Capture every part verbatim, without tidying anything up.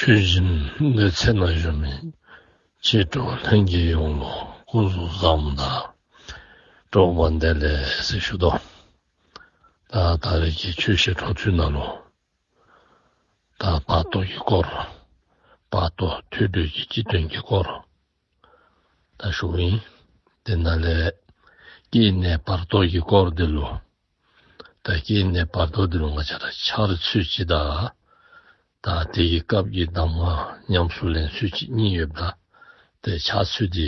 ཆོས་སྦྱིན་སྡེ་ཚན་ནང་བཞུགས་མི་ཆོས་གྲོགས་ལྷན་རྒྱས་ཡོངས་ལུ་སྐུ་གཟུགས་བཟང་དང་སྤྲོ་བ་བདེ་ལེགས་ཟེར་ཞུ་དོ། ད་ད་རེས་ཀྱི་ཆོས་བཤད་འཕྲོ་མཐུད་ནང་ལུ་ད་བར་དོ་གི་སྐོར། བར་དོ་ཐོས་གྲོལ་གྱི་སྤྱི་དོན་གྱི་སྐོར་ད་ཞུཝ་ཨིན། དེ་ནང་ལས་སྐྱེ་གནས་བར་དོ་གི་སྐོར་འདི་ལུ་ད་སྐྱེ་གནས་བར་དོ་འདི་ལུ་ང་བཅས་ར་འཆར་ཚུལ་ཅིག་དང་ད་དེ་གི་སྐབས་ཀྱི་གདམས་ངག་ཉམས་སུ་ལེན་ཚུལ་ཅིག་གཉིས་ཡོདཔ་ད་དེ་འཆར་ཚུལ་འདི་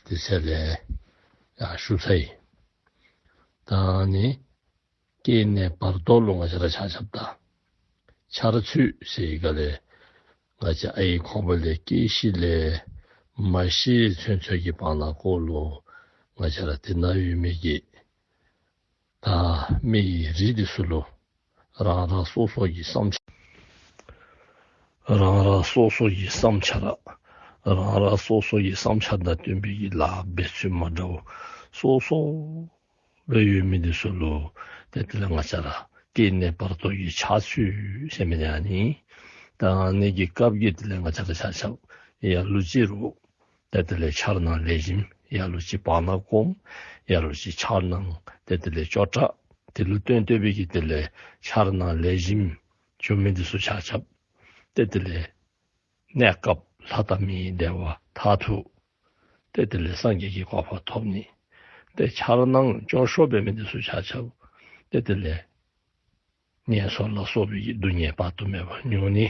དེ་ཚེ་ལས་ཡང་ཞུ་ཚར་ཡི། ད་ནི་སྐྱེ་གནས་བར་དོ་ལུ་ང་བཅས་ར་ཆ་ཁྱབ་ད་འཆར་ཚུལ་ཟེར་ག་ལས་ང་བཅས་ཨའི་ཁོག་པ་ལས་སྐྱེ་ཞིནམ་ལས་མ་ཤི་ཚུན་ཚོད་ཀྱི་བར་ན་ཀོ་ལུ་ང་བཅས་ར་དེ་ནང་ཡོད་མི་གི་ད་མི་གི་རིགས་འདི་ཚུ་ལུ་རང་རང་སོ་སོ་གི་བསམ་འཆར་རང་རང་སོ་སོ་གི་བསམ་འཆར་རང་རང་སོ་སོ་གི་བསམ་འཆར་དང་བསྟུན་པའི་གི་ལཱ་འབད་ཚུལ་མ་འདྲཝ་སོ་སོ་སྦེ་ཡོད་མི་འདི་ཚུ་ལུ་ཏེ་དེ་ལས་ང་བཅས་ར་སྐྱེ་གནས་བར་དོ་གི་འཆར་ཚུལ་ཟེར་མི་འདི་ཨ་ནི། ད་ཨ་ནི་གི་སྐབས་ཀྱི་དེ་ལས་ང་བཅས་ར་ཆ་ཁྱབ་ལ་ལུ་ཅིག་རུང་ཏེ་དེ་ལས་འཆར་སྣང་ལེགས་ཤོམ་ལ་ལུ་ཅིག་བར་ན་ཀོམ་ལ་ལུ་ཅིག་འཆར་སྣང་ཏེ་དེ་ལས་སྐྱོ་དྲགས་དེ་ལུ་བརྟེན་ཏེ་སྦེ་གི་དེ་ལས་འཆར་སྣང་ལེགས་ཤོམ་བྱུང་མི་འདི་ཚུ་ཆ་ཁྱབ་ཏེ་དེ་ལས་གནས་སྐབས་ལྷ་དང་མིའི་བདེ་བ་མཐར་ཐུག་ཏེ་དེ་ལས་སངས་རྒྱས་ཀྱི་གོ་འཕང་ཐོབ་ནི། ཏེ་འཆར་སྣང་སྐྱོ་ཤོས་འབད་མི་འདི་ཚུ་ཆ་ཁྱབ་ཏེ་དེ་ལས་ངན་སོང་ལ་སོགས་པའི་སྡུག་བསྔལ་དཔག་ཏུ་མེད་པ་མྱོང་ནི།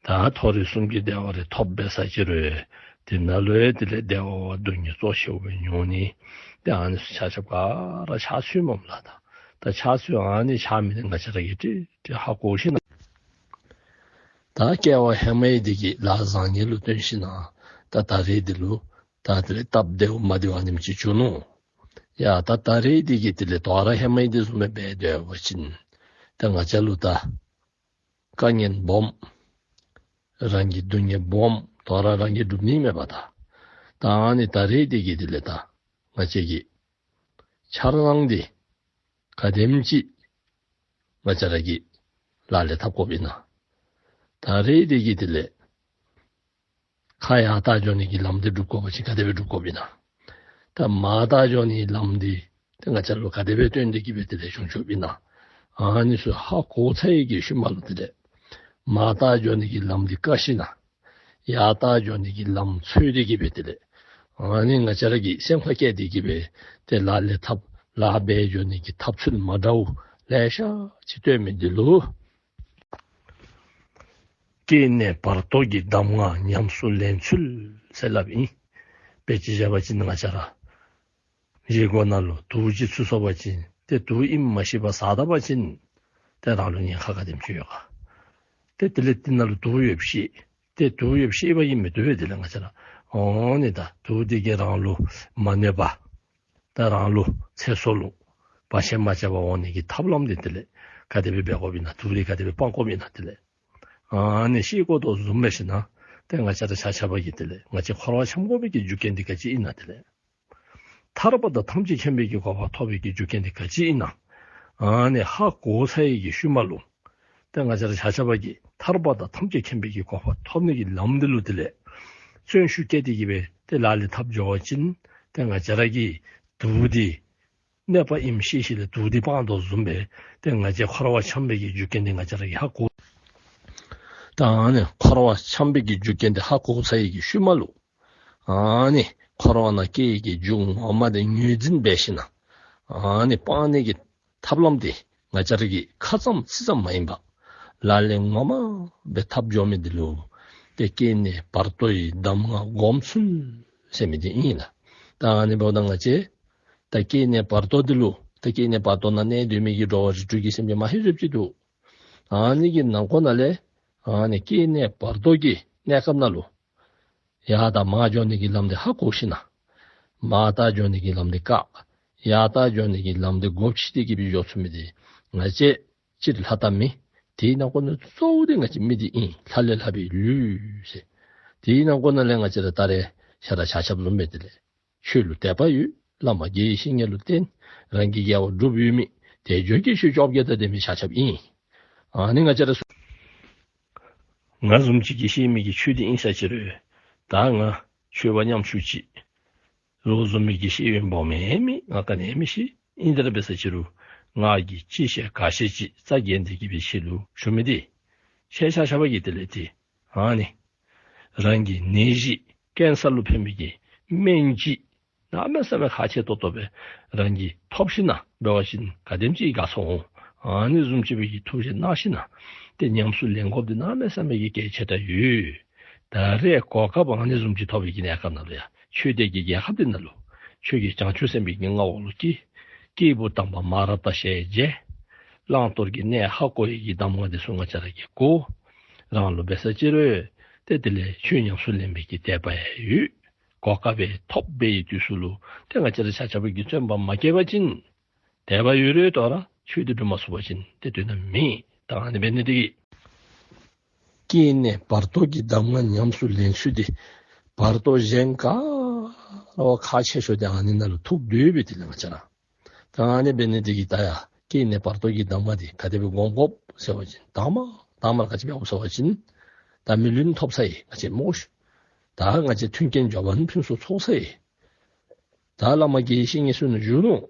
ད་མཐོ་རིས་གསུམ་གྱི་བདེ་བ་རེ་ཐོབ་འབད་ས་ཅིག་རུང་དེ་ནང་ལུ་ཡང་དེ་ལས་བདེ་བ་བ་སྡུག་བསྔལ་གཙོ་ཆེ་བ་སྦེ་མྱོང་ནི། ཏེ་ཨ་ནི་ཚུ་ཆ་ཁྱབ་ག་ར་འཆར་ཚུལ་མས་ལགས། ད་ད་འཆར་ཚུལ་ཨ་ནི་འཆར་མི་འདི་ང་བཅས་ར་གིས་ཏེ་ཏེ་ཧ་གོ་ཞིན་ན་ད་སྐྱེ་བ་ཧེ་མའི་འདི་གི་ལཱ་བཟང་ངན་ལུ་བརྟེན་ཞིན་ན་ད་ད་རེས་འདི་ལུ་ད་དེ་ལས་སྟབས་བདེཝ་མ་བདེཝ་ཨ་ནེམ་ཅིག་བྱུང་ནུག། ཡ་ད་ད་རེས་འདི་གི་དེ་ལས་དོ་རུང་ཧེ་མའི་འདི་བཟུམ་སྦེ་འབད་སྡོད་པ་ཅིན་ད་ང་བཅས་ལུ་ད་དཀའ་ངལ་སྦོམ་རང་གི་སྡུག་བསྔལ་སྦོམ་དོ་རུང་རང་གིས་སྒྲུབ་ནི་མས་པ་ད། ད་ཨ་ནི་ད་རེས་འདི་གི་དེ་ལས་ད་ང་བཅས་ཀྱི་འཆར་སྣང་འདི་ག་དེམ་ཅིག་ང་བཅས་ར་གིས་ལཱ་ལས་འཐབ་དགོཔ་ཨིན་ན། ད་རེས་འདི་གི་དེ་ལས་ཁ་ཡར་ལྟ་འགྱོ་ནི་གི་ལམ་འདི་སྒྲུབ་དགོ་པ་ཅིན་ག་དེ་སྦེ་སྒྲུབ་དགོཔ་ཨིན་ན། ད་མར་ལྟ་འགྱོ་ནི་གི་ལམ་འདི་ཏེ་ང་བཅས་ལུ་ག་དེ་སྦེ་སྟོན་ཏེ་གི་སྦེ་དེ་ལས་བྱུང་བྱུངམ་ཨིན་ན། ཨ་ནི་ཚུ་ཧ་གོ་ཚར་བའི་གི་ཤུལ་མ་ལུ་དེ་ལས་མར་ལྟ་འགྱོ་ནི་གི་ལམ་འདི་བཀག་ཞིན་ན་ཡར་ལྟ་འགྱོ་ནི་གི་ལམ་འཚོལ་ཏེ་གི་སྦེ་དེ་ལས་ཨ་ནི་ང་བཅས་ར་གིས་སེམས་ཁར་བསྐྱེད་དེ་གི་སྦེ་ཏེ་ལཱ་ལས་འཐབ་ལཱ་འབད་འགྱོ་ནི་གི་ཐབས་ཚུལ་མ་འདྲཝ་ལེ་ཤ་ཅིག་སྟོན་མི་འདི་ལུ་སྐྱེ་གནས་བར་དོ་གི་གདམས་ངག་ཉམས་སུ་ལེན་ཚུལ་ཟེར་སླབ་ཨིན། དཔེ་ཅིག་བཞག་པ་ཅིན་ང་བཅས་ར་བཞེས་སྒོ་ནང་ལུ་དུག་ཅིག་ཚུད་སོང་པ་ཅིན་ཏེ་དུག་ཨིནམ་མ་ཤེས་པར་ཟ་ད་པ་ཅིན་ཏེ་རང་ལུ་ཉེན་ཁ་ག་དེམ་ཅིག་ཡོད་ག། ཏེ་དེ་ལས་དེ་ནང་ལུ་དུག་ཡོདཔ་ཤེས། ཏེ་དུག་ཡོདཔ་ཤེས་པ་གིས་མི་བཏུབ་པས། དེ་ལས་ང་བཅས་ར་འོང་ནི་ད་དུག་འདི་གིས་རང་ལུ་མ་གནོད་པར་ད་རང་ལུ་ཚེ་སྲོག་ལུ་བར་ཆད་མ་རྐྱབ་པར་འོང་ནི་གི་ཐབས་ལམ་འདི་དེ་ལས་ག་དེ་སྦེ་འབད་དགོཔ་ཨིན་ན། དུག་འདི་ག་དེ་སྦེ་སྤང་དགོཔ་ཨིན་ན། དེ་ལས་ཨ་ནི་ཤེས་དགོ་དོ་བཟུམ་འབད་ཞིན་ན་ཏེ་ང་བཅས་ར་ཆ་ཁྱབ་ཀྱིས་དེ་ལས་ང་བཅས་འཁོར་བ་འཁྱམས་དགོ་པའི་གི་རྒྱུ་རྐྱེན་འདི་ག་ཅི་ཨིན་ན། དེ་ལས་ཐར་པ་དང་ཐམས་ཅད་མཁྱེན་པའི་གི་གོ་འཕང་ཐོབ་པའི་གི་རྒྱུ་རྐྱེན་འདི་ག་ཅི་ཨིན་ན། ཨ་ནི་ཧ་གོ་ཚར་བའི་གི་ཤུལ་མ་ལུ་ཏེ་ང་བཅས་ར་ཆ་ཁྱབ་ཀྱིས་ཐར་པ་དང་ཐམས་ཅད་མཁྱེན་པའི་གི་གོ་འཕང་ཐོབ་ནི་གི་ལམ་འདི་ལུ་དེ་ལས་བརྩོན་ཤུགས་བསྐྱེད་དེ་གི་སྦེ་ཏེ་ལཱ་ལས་འཐབ་འགྱོ་བ་ཅིན་ཏེ་ང་བཅས་ར་གིས་དུག་འདི་གནོད་པ་ཨིནམ་ཤེས་ཤེས་ལས་དུག་འདི་སྤང་དོ་བཟུམ་སྦེ་ཏེ་ང་བཅས་འཁོར་བ་འཁྱམས་པའི་གི་རྒྱུ་རྐྱེན་འདི་ང་བཅས་ར་གིས་ཧ་གོ། ད་ཨ་ནི་འཁོར་བ་འཁྱམས་པའི་གི་རྒྱུ་རྐྱེན་འདི་ཧ་གོ་ཚར་བའི་གི་ཤུལ་མ་ལུ་ཨ་ནི་འཁོར་བ་ནང་སྐྱེ་བའི་གི་རྒྱུ་ངོ་མ་འདི་ངོས་འཛིན་འབད་ཞིན་ན་ཨ་ནི་སྤང་ནི་གི་ཐབས་ལམ་འདི་ང་བཅས་ར་གིས་ཁ་ཙམ་ཚིག་ཙམ་མ་ཡིན་པར་ལག་ལེན་ངོ་མ་སྦེ་འཐབ་འགྱོ་མི་འདི་ལུ་ཏེ་སྐྱེ་གནས་བར་དོའི་གདམས་ངག་སྒོམ་ཚུལ་ཟེར་མི་འདི་ཨིན་ལགས། ད་ཨ་ནི་འབདཝ་ད་ང་བཅས་ད་སྐྱེ་གནས་བར་དོ་འདི་ལུ་ད་སྐྱེ་གནས་བར་དོ་ནང་གནས་སྡོད་མི་གི་འགྲོ་བ་རིགས་དྲུག་གི་སེམས་ཅན་མ་ཧེ་རེབ་ཅིག་འདུག། ཨ་ནི་གི་ནང་འཁོད་ནང་ལས་ཨ་ནི་སྐྱེ་གནས་བར་དོ་གི་གནས་སྐབས་ནང་ལུ་ཡར་དང་མར་འགྱོ་ནི་གི་ལམ་འདི་ཧ་གོ་ཞིན་ན་མར་ལྟ་འགྱོ་ནི་གི་ལམ་འདི་བཀག། ཡར་ལྟ་འགྱོ་ནི་གི་ལམ་འདི་སྒོ་ཕྱེ་སྟེ་གི་སྦེ་འགྱོ་ཚུགས་མི་འདི་ང་བཅས་སྤྱིར་ལྷ་དང་མི། དེའི་ནང་འཁོད་ནང་གཙོ་བོ་འདི་ང་བཅས་མི་འདི་ཨིན། ལྷ་ལས་ལྷག་པའི་ལུས་ཟེར། དེའི་ནང་འཁོད་ནང་ལས་ང་བཅས་ར་ད་རེས་ཤ་ར་ཆ་ཁྱབ་བཟུམ་སྦེ་དེ་ལས་ཆོས་ལུ་དད་པ་ཡོད། བླ་མ་དགེ་བའི་བཤེས་གཉེན་ལུ་བརྟེན། རང་གིས་དགེ་བ་བསྒྲུབས་ཡོད་མི་དལ་འབྱོར་གྱི་ཆོས་བཅོ་བརྒྱད་དང་ལྡན་མི་ཆ་ཁྱབ་ཨིན། ཨ་ནི་ང་བཅས་ར་སུ་ ང་བཟུམ་ཅིག་གིས་བཤད་མི་གི་ཆོས་འདི་ཨིན་ས་ཅི་རུང་། ད་ང་ཆོས་པ་ཉམ་ཆུང་ཅིག་རོགས་བཟུམ་མི་གིས་བཤད་འོང་སྨོ་མེན་མི་ང་ག་ནི་མི་ཤེས། ཨིན་ཏེ་ར་འབད་ས་ཅི་རུང་ང་གིས་ཅི་ཤེས་ག་ཤེས་ཅིག་རྩ་འགེངས་ཏེ་གི་སྦེ་ཞུ་ལུ་ཞུ་མི་འདི་ཁྱེད་ཆ་ཁྱབ་ཀྱིས་དེ་ལས་ཏེ་ཨ་ནི་རང་གི་ནད་གཞི་ཀེན་སར་ལུ་ཕན་མི་གི་སྨན་ཅིག་གནམ་མེད་ས་མེད་ཁག་ཆེ་ཏོག་ཏོ་སྦེ་རང་གིས་ཐོབ་ཞིན་ན་འབད་བ་ཅིན་ག་དེམ་ཅིག་དགའ་ཚོར་འོང་། ཨ་ནི་བཟུམ་ཅིག་སྦེ་གི་ཐུགས་བཞེད་གནང་ཞིན་ན་ཏེ་ཉམས་སུ་ལེན་དགོཔ་འདི་གནམ་མེད་ས་མེད་ཀྱི་གལ་ཆེ་དྲགས་ཡོད། ད་རེས་གོ་སྐབས་ཨ་ནི་བཟུམ་ཅིག་ཐོབ་པའི་གི་གནས་སྐབས་ནང་ལུ་ཡང་ཆོས་ལྡན་གྱི་རྒྱལ་ཁབ་འདི་ནང་ལུ་ཆོས་ཀྱི་བྱང་ཆུབ་སེམས་དཔའི་གི་མངའ་འོག་ལུ་སྐྱེས། སྐྱེས་བུ་དམ་པ་མ་ར་ཏ་ཞལ་མཇལ། བླང་དོར་གྱི་གནས་ཧ་གོ་ཡི་གི་གདམས་ངག་འདི་ཚུ་ང་བཅས་ར་གིས་གོ། རང་ལུ་འབད་ས་ཅི་རུང་ཏེ་དེ་ལས་ཆོས་ཉམས་སུ་ལེན་པའི་གི་དད་པ་ཡང་ཡོད། གོ་སྐབས་སྦེ་ཐོབ་པའི་དུས་སུ་ལུ་ཏེ་ང་བཅས་ར་ཆ་ཁྱབ་ཀྱིས་བརྩོན་པ་མ་བསྐྱེད་པ་ཅིན་དད་པ་ཡོད་རུང་དོ་རུང་ཆོས་འདི་སྒྲུབ་མ་ཚུགས་པ་ཅིན་ཏེ་དོན་དག་མེད། ད་ཨ་ནི་འབད་ནི་འདི་གིས་སྐྱེ་གནས་བར་དོ་གི་གདམས་ངག་ཉམས་སུ་ལེན་ཚུལ་འདི་བར་དོ་གཞན་ག་ར་བ་ཁག་ཆེ་ཤོས་འདི་ཨ་ནི་ནང་ལུ་ཐུག་སྡོད་པས། དེ་ལས་ང་བཅས་ར་ད་ཨ་ནི་འབད་ནི་འདི་གིས་ད་ཡང་སྐྱེ་གནས་བར་དོ་གི་གདམས་ངག་འདི་ག་དེ་སྦེ་སྒོམ་དགོཔ་ཟེར་བ་ཅིན་དང་པ་དང་པ་ར་ག་ཅི་འབད་དགོཔ་ཟེར་བ་ཅིན་ད་མི་ལུས་ཐོབ་ཚར་ཡི། ང་བཅས་སྨོ་ཤིག། ད་ང་བཅས་མཐུན་རྐྱེན་འབྱོར་པ་ཕུན་སུམ་ཚོགས་ཚར་ཡི། ད་བླ་མ་དགེ་བཤེས་གཉེན་ཚུ་ནང་བཞུགས་ནུག།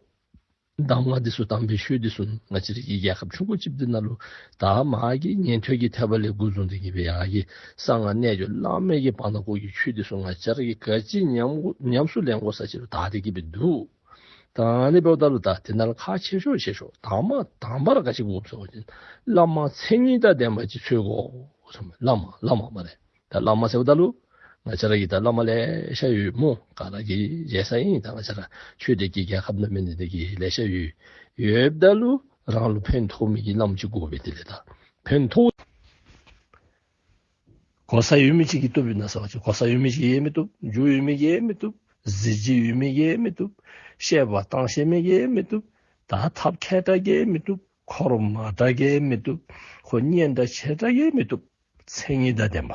གདམས་ངག་འདི་ཚུ་དམ་པའི་ཆོས་འདི་ཚུ་ང་བཅས་རའི་གི་རྒྱལ་ཁབ་ཆུང་ཀུ་ཅིག་འདི་ནང་ལུ་ད་མ་གི་ཉན་ཐོས་ཀྱི་ཐེག་པ་ལས་འགོ་བཟུང་སྟེ་གི་སྦེ་ཡར་གྱི་གསང་སྔགས་རྣལ་འབྱོར་བླ་མེད་ཀྱི་བར་ན་སྐོར་གྱི་ཆོས་འདི་ཚུ་ང་བཅས་ར་གིས་ག་ཅི་ཉམས་ཉམས་སུ་ལེན་དགོ་ས་ཅི་རུང་དར་ཏེ་གི་སྦེ་འདུག། ད་ཨ་ནི་འབདཝ་ད་ལུ་ད་དེ་ནང་ལུ་ཁག་ཆེ་ཤོས་ཆེ་ཤོས་དང་པ་དང་པ་ར་ག་ཅི་དགོཔ་ཟེར་བ་ཅིན་བླ་མ་མཚན་ཉིད་དང་ལྡན་པ་ཅིག་འཚོལ་དགོ། བླ་མ་བླ་མ་སྨ་རེ། ད་བླ་མ་ཟེརཝ་ད་ལུ་ང་བཅས་ར་གི་ད་བླ་མ་ལེ་ཤ་ཡོད་སྨོ། ག་ར་གིས་མཇལ་ས་ཨིན། ད་ང་བཅས་ར་ཆོས་ལྡན་གྱི་རྒྱལ་ཁབ་ནང་མི་འདི་གིས་ལེ་ཤ་ཡོད། ཡོདཔ་ད་ལུ་རང་ལུ་ཕན་ཐོགས་མི་གི་བླམ་ཅིག་དགོ་པས། དེ་ལས་ད་ཕན་ཐོགས་གོ་ས་ཡོད་མི་ཅིག་གིས་བཏུབ་ཨིན་ན་ཟེར་བ་ཅིན་གོ་ས་ཡོད་མི་ཅིག་གིས་མི་བཏུབ། རྒྱུ་ཡོད་མི་གིས་མི་བཏུབ། གཟི་བརྗིད་ཡོད་མི་གིས་མི་བཏུབ། བཤད་པ་གཏང་ཤེས་མི་གིས་མི་བཏུབ། ད་ཐབས་མཁས་དྲགས་ཀྱིས་མི་བཏུབ། འཁོར་མང་དྲགས་ཀྱིས་མི་བཏུབ། ཁོ་སྙན་གྲགས་ཆེ་དྲགས་ཀྱིས་མི་བཏུབ། མཚན་ཉིད་དང་ལྡན་པ།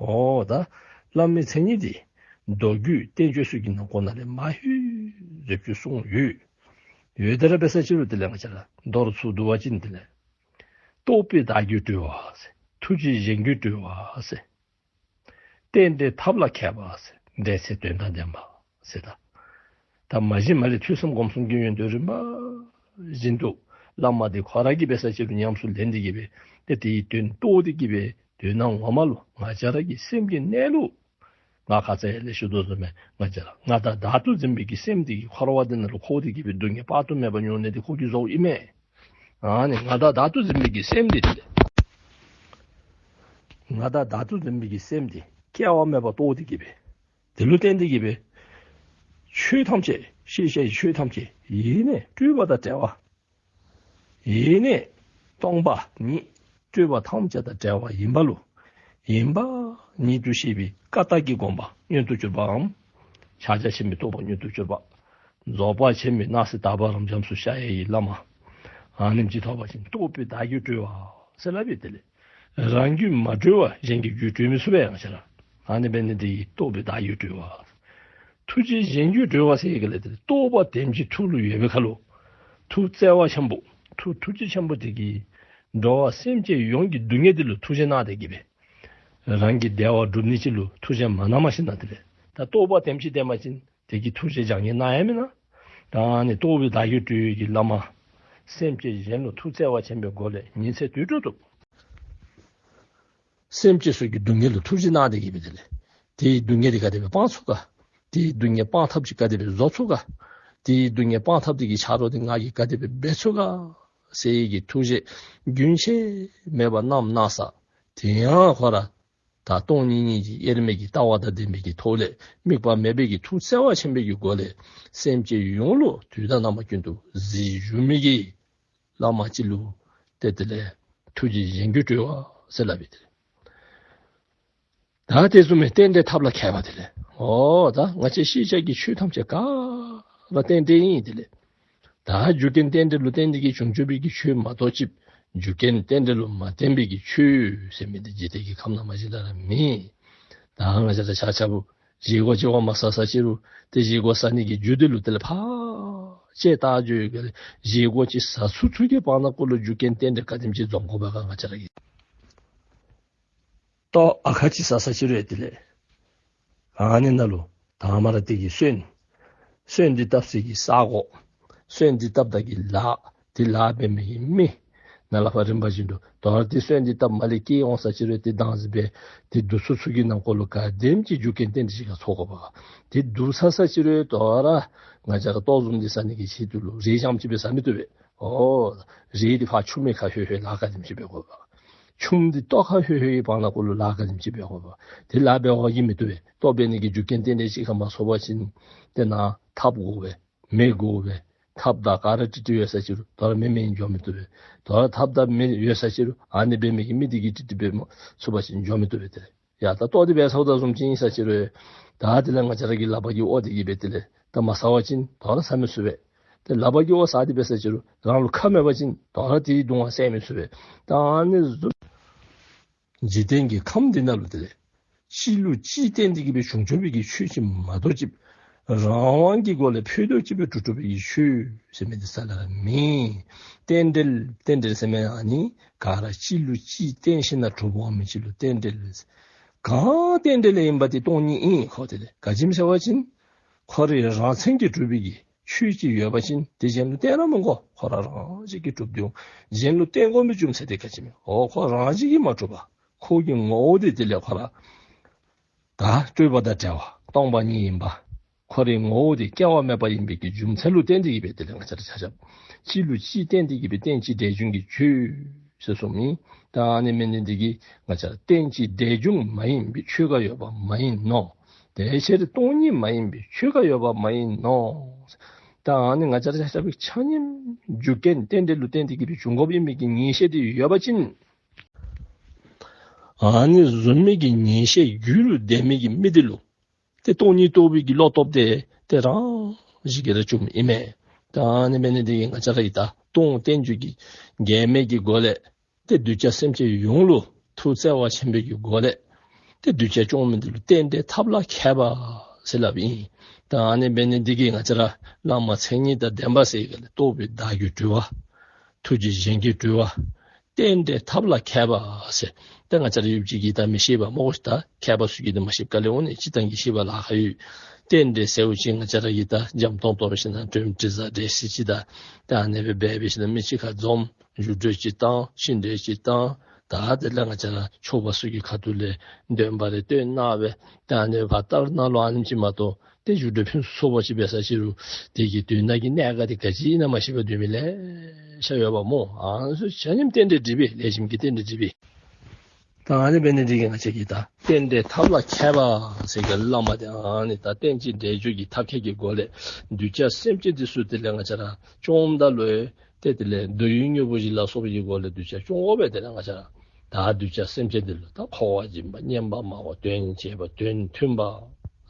འོ་ད་བླ་མའི་མཚན་ཉིད་འདི་མདོ་རྒྱུད་བསྟན་བཅོས་ཚུ་གི་ནང་ཁོངས་ནང་ལས་མ་ལྷོད་རེ་ཅིག་གསུངས་ཡོད། ཡོད་དེ་ར་འབད་ས་ཅི་རུང་དེ་ལས་ང་བཅས་ར་མདོར་ཚུར་བསྡུ་བ་ཅིན་དེ་ལས་རྟོགས་པས་བདག་རྒྱུད་གྲོལ་བ་ཟེར། ཐུགས་རྗེས་གཞན་རྒྱུད་གྲོལ་བ་ཟེར། རྟེན་འབྲེལ་ཐབས་ལ་མཁས་པ་ཟེར། འབྲེལ་ཚད་དོན་དང་ལྡན་པ་ཟེར། ད་ད་མ་གཞི་མ་ལས་ཐོས་བསམ་སྒོམ་གསུམ་གྱི་ཡོན་ཏན་རིམ་པ་བཞིན་དུ་བླ་མ་འདི་ཁོ་ར་གིས་འབད་ས་ཅི་རུང་ཉམས་སུ་ལེན་ཏེ་གི་སྦེ་ཏེ་དེའི་དོན་རྟོགས་ཏེ་གི་སྦེ་དོན་ངོ་མ་ལུ་ང་བཅས་ར་གི་སེམས་ཀྱི་གནས་ལུགས་ང་ཁ་ཙ་ཡར་ལས་ཞུ་དོ་བཟུམ་སྦེ་ང་བཅས་ར་ང་དང་བདག་ཏུ་འཛིན་པའི་གི་སེམས་འདི་གིས་འཁོར་བ་འདི་ནང་ལུ་འཁོར་ཏེ་གི་སྦེ་སྡུག་བསྔལ་དཔག་ཏུ་མེད་པ་མྱོང་ནི་འདི་ཁོ་གིས་བཟོཝ་ཨིན་མས། ཨ་ནི་ང་དང་བདག་ཏུ་འཛིན་པའི་གི་སེམས་འདི་དེ་ལས་ང་དང་བདག་ཏུ་འཛིན་པའི་གི་སེམས་འདི་སྐྱེ་བ་མེད་པ་རྟོགས་ཏེ་གི་སྦེ་དེ་ལུ་བརྟེན་ཏེ་གི་སྦེ་ཆོས་ཐམས་ཅད་ཤེས་བྱའི་ཆོས་ཐམས་ཅད་ཡེ་ནས་སྤྲོས་པ་དང་བྲལ་བ། ཡེ་ནས་སྟོང་པ་ཉིད་སྤྲོས་པ་ཐམས་ཅད་དང་བྲལ་བ་ཡིན་པ་ལུ་ཡིན་པ་ཉིད་དུ་ཤེས་པའི་ཀ་དག་གི་སྒོམ་པ་མངོན་དུ་གྱུར་པའམ། ཕྱག་རྒྱ་ཆེན་པོའི་རྟོགས་པ་མངོན་དུ་གྱུར་པ། རྫོགས་པ་ཆེན་པོའི་སྣང་སྲིད་དག་པ་རབ་འབྱམས་སུ་ཤར་ཡི་བླ་མ། ཨ་ནེམ་ཅིག་ཐོབ་པ་ཅིན་རྟོགས་པས་བདག་རྒྱུད་གྲོལ་བ་ཟེར་སླབ་པས། དེ་ལས་རང་རྒྱུད་མ་གྲོལ་བར་གཞན་གྱི་རྒྱུད་གྲོལ་མི་ཚུགས་པས་ཡང་ཟེར། ཨ་ནི་འབད་ནི་འདི་གིས་རྟོགས་པས་བདག་རྒྱུད་གྲོལ་བ། ཐུགས་རྗེས་གཞན་རྒྱུད་གྲོལ་བ་ཟེར་ཡི་ག་ལས་དེ་རྟོགས་པ་དེམ་ཅིག་ཐུགས་ལུ་ཡོད་པའི་ཁར་ལུ་ཐུགས་བརྩེ་བ་ཆེན་པོ་ཐུགས་ཐུགས་རྗེ་ཆེན་པོ་དེ་གིས་འགྲོ་བ་སེམས་ཅན་ཡོངས་ཀྱི་སྡུག་བསྔལ་དེ་ལུ་ཐུགས་རྗེ་གནང་སྟེ་གི་སྦེ་རང་གི་བདེ་བ་སྒྲུབ་ནི་ཅིག་ལུ་ཐུགས་རྗེ་མ་གནང་མ་ཞིན་ན་དེ་ལས་ད་རྟོགས་པ་དེམ་ཅིག་ལྡན་པ་ཅིན་དེ་གིས་ཐུགས་རྗེ་རྒྱ་ངེས་གནང་ཡང་མེན་ན། ད་ཨ་ནི་རྟོགས་པས་བདག་རྒྱུད་གྲོལ་གྱི་བླ་མ་སེམས་ཅན་གཞན་ལུ་ཐུགས་བརྩེ་བ་ཆེན་པོའི་སྒོ་ལས་ཉིན་མཚན་དུས་དྲུག་ཏུ་སེམས་ཅན་ཚུ་གི་སྡུག་བསྔལ་ལུ་ཐུགས་རྗེ་གནང་སྟེ་གི་སྦེ་དེ་ལས་དེའི་སྡུག་བསྔལ་དེ་ག་དེ་སྦེ་སྤང་ཚུགས་ག། དེའི་སྡུག་བསྔལ་སྤང་ཐབས་ཅིག་ག་དེ་སྦེ་བཟོ་ཚུགས་ག། དེའི་སྡུག་བསྔལ་སྤང་ཐབས་དེ་གི་ཆ་རོགས་དེ་ང་གིས་ག་དེ་སྦེ་འབད་ཚུགས་ག་ཟེར་བའི་གི་ཐུགས་རྗེ་རྒྱུན་ཆད་མེད་པར་གནངམ་གནང་ས་དེ་ཡང་ཁོ་ར་ད་སྟོང་ཉིད་སྙིང་རྗེ་དབྱེར་མེད་ཀྱི་ལྟ་བ་དང་ལྡན་པའི་གི་ཐོག་ལས་དམིགས་པ་མེད་པའི་གི་ཐུགས་བརྩེ་བ་ཆེན་པོའི་གི་སྒོ་ལས་སེམས་ཅན་ཡོངས་ལུ་དུས་དང་རྣམ་པ་ཀུན་ཏུ་གཟིགས་བཞུགས་མི་གི་བླ་མ་ཅིག་ལུ་ཏེ་དེ་ལས་ཐུགས་རྗེས་གཞན་རྒྱུད་གྲོལ་བ་ཟེར་སླབ་པས། དེ་ལས་ད་དེ་བཟུམ་མའི་རྟེན་འབྲེལ་ཐབས་ལ་མཁས་པ་དེ་ལས་འོ་ད་ང་བཅས་ཤེས་བྱ་གི་ཆོས་ཐམས་ཅད་ག་ར་རྟེན་འབྲེལ་ཨིན། དེ་ལས་ད་རྒྱུ་རྐྱེན་རྟེན་འབྲེལ་ལུ་བརྟེན་ཏེ་གི་བྱུང་བྱུང་བའི་གི་ཆོས་མ་གཏོགས་ཅིག་རྒྱུ་རྐྱེན་རྟེན་འབྲེལ་ལུ་མ་བརྟེན་པའི་གི་ཆོས་ཟེར་མི་འདི་འཇིག་རྟེན་གྱི་ཁམས་ནང་མ་གཞི་ལ་ར་མེད། ད་ང་བཅས་ར་ཆ་ཁྱབ་བཞེས་སྒོ་ཅིག་འོང་མ་ས་ས་ཅི་རུང་ཏེ་བཞེས་སྒོ་ཟ་ནི་གི་རྒྱུ་དེ་ལུ་དེ་ལས་ཕར་ཅིག་བལྟ་འགྱོ་ཡི་ག་ལས་བཞེས་སྒོ་ཅིག་ཟ་ཚུན་ཚོད་ཀྱི་བར་ན་ཀུ་ལུ་རྒྱུ་རྐྱེན་རྟེན་འབྲེལ་ག་དེམ་ཅིག་འཛོམས་དགོ་པས་ག་ང་བཅས་ར་གིས། ལྟོ་ཨ་ཁ་ཅིག་ཟ་ས་ཅིག་རུང་ཡང་དེ་ལས་ཨ་ནི་ནང་ལུ་དང་མ་ར་དེ་གི་སོན་སོན་འདི་བཏབ་ས་གི་ས་གོ། སོན་འདི་བཏབ་ད་གི་ལཱ་དེ་ལཱ་འབད་མི་གི་མི་ནཱ་ལས་ཕར་རིམ་པ་བཞིན་དུ་དོ་རུང་དེ་སོན་འདི་བཏབ་མ་ལས་སྐྱེ་འོང་ས་ཅིག་རུང་དེ་དང་ཟེར་བའི་དེ་བསྡུ་ཚུགས་ཚུགས་ཀྱི་ནང་འཁོད་ལུ་ག་དེམ་ཅིག་རྒྱུ་རྐྱེན་རྟེན་འབྲེལ་ཅིག་ག་ཚོགས་དགོ་པ། དེ་བསྡུ་ཚར་ས་ཅིག་རུང་དོ་རུང་ང་བཅས་ར་ལྟོ་བཟུམ་འདི་ཟ་ནི་གི་ཆེད་དུ་ལུ་རས་རྐྱངམ་ཅིག་སྦེ་ཟ་མི་བཏུབ་པས། ཨོ་རས་འདི་ཕར་ཆུམ་གྱི་ཁར་ལྷོད་ལྷོད་ལཱ་ག་དེམ་ཅིག་འབད་དགོ་པ། ཆུམ་འདི་ལྟོ་ཁར་ལྷོད་ལྷོད་ཀྱི་བར་ན་འཁོད་ལུ་ལཱ་ག་དེམ་ཅིག་འབད་དགོ་པ། དེ་ལཱ་འབད་དགོ་གི་མི་བཏུབ་པས། ལྟོ་འབད་ནི་གི་རྒྱུ་རྐྱེན་རྟེན་འབྲེལ་ཅིག་ག་མ་ཚོགས་པ་ཅིན་དེ་ནང་ཐགཔ་དགོ་པས། མེ་དགོ་པས། ཐགཔ་དང་ག་ར་ཀྲིག་ཀྲི་ཡོད་ས་ཅིག་རུང་དོ་རུང་མེ་མེད་འགྱོ་མི་བཏུབ་པས། དོ་རུང་ཐགཔ་དང་མེ་ཡོད་ས་ཅིག་རུང་ཨ་ནི་འབད་མི་གི་མི་དེ་གིས་ཀྲིག་ཀྲི་འབད་མ་ཚུགས་པ་ཅིན་འགྱོ་མི་བཏུབ་པས། དེ་ལས་ཡ་ད་ལྟོ་འདི་འབད་ཚརཝ་ད་བཟུམ་ཅིག་ཨིན་ས་ཅིག་རུང་ད་དེ་ལས་ང་བཅས་ར་གི་ལག་པ་གི་འོ་དེ་གིས་འབད་དེ་ལས་ད་མ་ཟ་བ་ཅིན་དོ་རུང་ཟ་མི་ཚུགས་པས། དེ་ལག་པ་གི་འོ་ཟ་སྟེ་འབད་ས་ཅིག་རུང་རང་ལུ་ཁ་མེད་པ་ཅིན་དོ་རུང་དེའི་གདུང་བ་སེལ་མི་ཚུགས་པས། ད་ཨ་ནི་བཟུམ་འཇིག་རྟེན་གྱི་ཁམས་འདི་ནང་ལུ་དེ་ལས་གཅིག་ལུ་གཅིག་བརྟེན་ཏེ་གི་སྦེ་བྱུང་བྱུངམ་སྦེ་གི་ཆོས་ཅིག་མ་གཏོགས་ཅིག་རང་དབང་གི་སྒོ་ལས་ཕུད་རྡོག་ཅིག་སྦེ་གྲུབ་གྲུབ་པའི་གི་ཆོས་ཟེར་མི་འདི་རྩ་ལས་ར་མེད། རྟེན་འབྲེལ་རྟེན་འབྲེལ་ཟེར་མི་ཨ་ནི་ག་ར་གཅིག་ལུ་གཅིག་བརྟེན་ཞིན་ན་གྲུབ་འོང་མི་ཅིག་ལུ་རྟེན་འབྲེལ། གང་རྟེན་འབྲེལ་ཨིན་པ་དེ་སྟོང་ཉིད་ཨིན། ཁོ་དེ་ལས་ག་ཅི་སྨོ་ཟེར་བ་ཅིན་ཁོ་རའི་རང་མཚན་གྱིས་གྲུབ་པའི་གི་ཆོས་ཅིག་ཡོད་པ་ཅིན་དེ་གཞན་ལུ་བརྟེན་ར་མི་དགོ། ཁོ་ར་རང་བཞིན་གྱིས་གྲུབ་སྟེ་འོང་། གཞན་ལུ་བརྟེན་དགོ་མི་རྒྱུ་མཚན་དེ་ག་ཅི་སྨོ། འོ་ཁོ་རང་བཞིན་གྱིས་མ་གྲུབ་པ། ཁོ་གི་ངོ་བོ་དེ་དེ་ལས་ཁོ་ར་ད་སྤྲོས་པ་དང་བྲལ་བ་སྟོང་པ་ཉིད་ཨིན་པ། ཁོ་རའི་ངོ་བོ་དེ་སྐྱེ་བ་མེད་པ་ཨིན་པའི་གི་རྒྱུ་མཚན་ལུ་བརྟེན་ཏེ་གི་སྦེ་དེ་ལས་ང་བཅས་ར་ཆ་ཁྱབ་གཅིག་ལུ་གཅིག་བརྟེན་ཏེ་གི་སྦེ་རྟེན་ཅིང་འབྲེལ་འབྱུང་གི་ཆོས་ཟེར་གསུངས་མི། ད་ཨ་ནི་འབད་ནི་འདི་གིས་ང་བཅས་ར་རྟེན་ཅིང་འབྲེལ་འབྱུང་མ་ཡིན་པའི་ཆོས་འགའ་ཡོད་པ་མ་ཡིན་ནོ། དེ་ཕྱིར་སྟོང་ཉིད་མ་ཡིན་པའི་ཆོས་འགའ་ཡོད་པ་མ་ཡིན་ནོ། ད་ཨ་ནི་ང་བཅས་ར་ཆ་ཁྱབ་ཆ་མཉམ་རྒྱུ་རྐྱེན་རྟེན་འབྲེལ་ལུ་བརྟེན་ཏེ་གི་སྦེ་བྱུང་དགོཔ་ཨིན་མི་གི་ངེས་ཤེས་དེ་ཡོད་པ་ཅིན་ཨ་ནི་བཟུམ་མའི་གི་ངེས་ཤེས་རྒྱུད་ལུ་ལྡན་མི་གི་མི་དེ་ལུ་ཏེ་སྟོང་ཉིད་རྟོགས་པའི་གི་བློ་སྟོབས་དེ་ཏེ་རང་བཞིན་གྱིས་ར་བྱུངམ་ཨིན་མས། ད་ཨ་ནི་འབད་ནི་འདི་གིས་ང་བཅས་ར་གིས་ད་སྟོང་རྟེན་འབྱུང་གི་འགལ་མེད་ཀྱི་སྒོ་ལས་ཏེ་གདུལ་བྱ་སེམས་ཅན་ཡོངས་ལུ་ཐུགས་བརྩེ་བ་ཆེན་པོའི་གི་སྒོ་ལས་ཏེ་གདུལ་བྱ་སྐྱོང་མི་འདི་ལུ་རྟེན་འབྲེལ་ཐབས་ལ་མཁས་པ་ཟེར་སླབ་ཨིན། ད་ཨ་ནི་འབད་ནི་འདི་གིས་ང་བཅས་ར་བླ་མ་མཚན་ཉིད་དང་ལྡན་པ་ཟེར་ག་ལས་རྟོགས་པས་བདག་རྒྱུད་གྲོལ་བ། ཐུགས་རྗེས་གཞན་རྒྱུད་གྲོལ་བ། རྟེན་འབྲེལ་ཐབས་ལ་མཁས་པ་ཟེར། ཏེ་ང་བཅས་ར་ཡུདཔ་ཅིག་གིས་ད་མི་ཤེས་པས་སྨོ། ད་མཁས་པ་ཚུ་གིས་ད་མ་ཤེསཔ་ག་ལས་འོང་ནི། སྤྱིར་བཏང་གིས་ཤེས་པ་ལཱ་ཁག་ཡོད། རྟེན་འབྲེལ་ཟེརཝ་ཅིག་ང་བཅས་ར་གིས་ད་འཇམ་ཏོང་ཏོ་སྦེ་ཞིནམ་ན་དོན་དྲི་ཟ་འདྲེ་སི་ཅིག་དང་ད་ཨ་ནི་སྦེ་འབད་འབད་ཞིནམ་ན་མི་ཅིག་ཁར་འཛོམས་བཞུགས་གྲོས་ཅིག་བཏང་ཤིང་འབྲས་ཅིག་བཏང་། ད་དེ་ལས་ང་བཅས་ར་ཆོསཔ་ཚུ་གི་ཁ་ཐུག་ལས་འདོན་པ་རེ་བཏོན་གནང་སྦེ་ད་ཨ་ནི་སྦེ་ཕར་ལྟར་སྣང་ལུ་ཨ་ནེམ་ཅིག་མ་གཏོགས་ཏེ་བཞུགས་གྲོས་ཕུན་སུམ་ཚོགས་པ་ཅིག་འབད་ས་ཅིག་རུང་དེ་གི་དོན་དག་གི་གནད་འགག་དེ་ག་ཅི་ཨིན་ན་མ་ཤེས་པར་སྡོད་མི་ལེ་ཤ་ཡོདཔ་སྨོ། ཨ་ནི་ཚུ་ཆ་མཉམ་རྟེན་འབྲེལ་འགྲིག་པས། ལེགས་ཤོམ་གྱི་རྟེན་འབྲེལ་འགྲིག་པས། ད་ཨ་ནི་འབད་ནི་འདི་གིས་ང་བཅས་ཀྱིས་ད་རྟེན་འབྲེལ་ཐབས་ལ་མཁས་པ་ཟེར་ག་ལས་བླ་མ་དེ་ཨ་ནི་ད་རྟེན་ཅིང་འབྲེལ་འབྱུང་གི་ཐབས་མཁས་ཀྱི་སྒོ་ལས་གདུལ་བྱ་སེམས་ཅན་འདི་ཚུ་དེ་ལས་ང་བཅས་ར་སྐྱོངམ་ད་ལུ་ཏེ་དེ་ལས་འདོད་ཡོན་དངོས་པོ་བཞི་ལ་སོགས་པའི་གི་སྒོ་ལས་གདུལ་བྱ་སྐྱོང་དགོ་པས། དེ་ལས་ང་བཅས་ར་ད་གདུལ་བྱ་སེམས་ཅན་འདི་ལུ་ད་འཁོར་བ་འབྱིན་པ་སྙན་པ་སྨྲ་བ་དོན་བྱེད་པ་དོན་མཐུན་པ་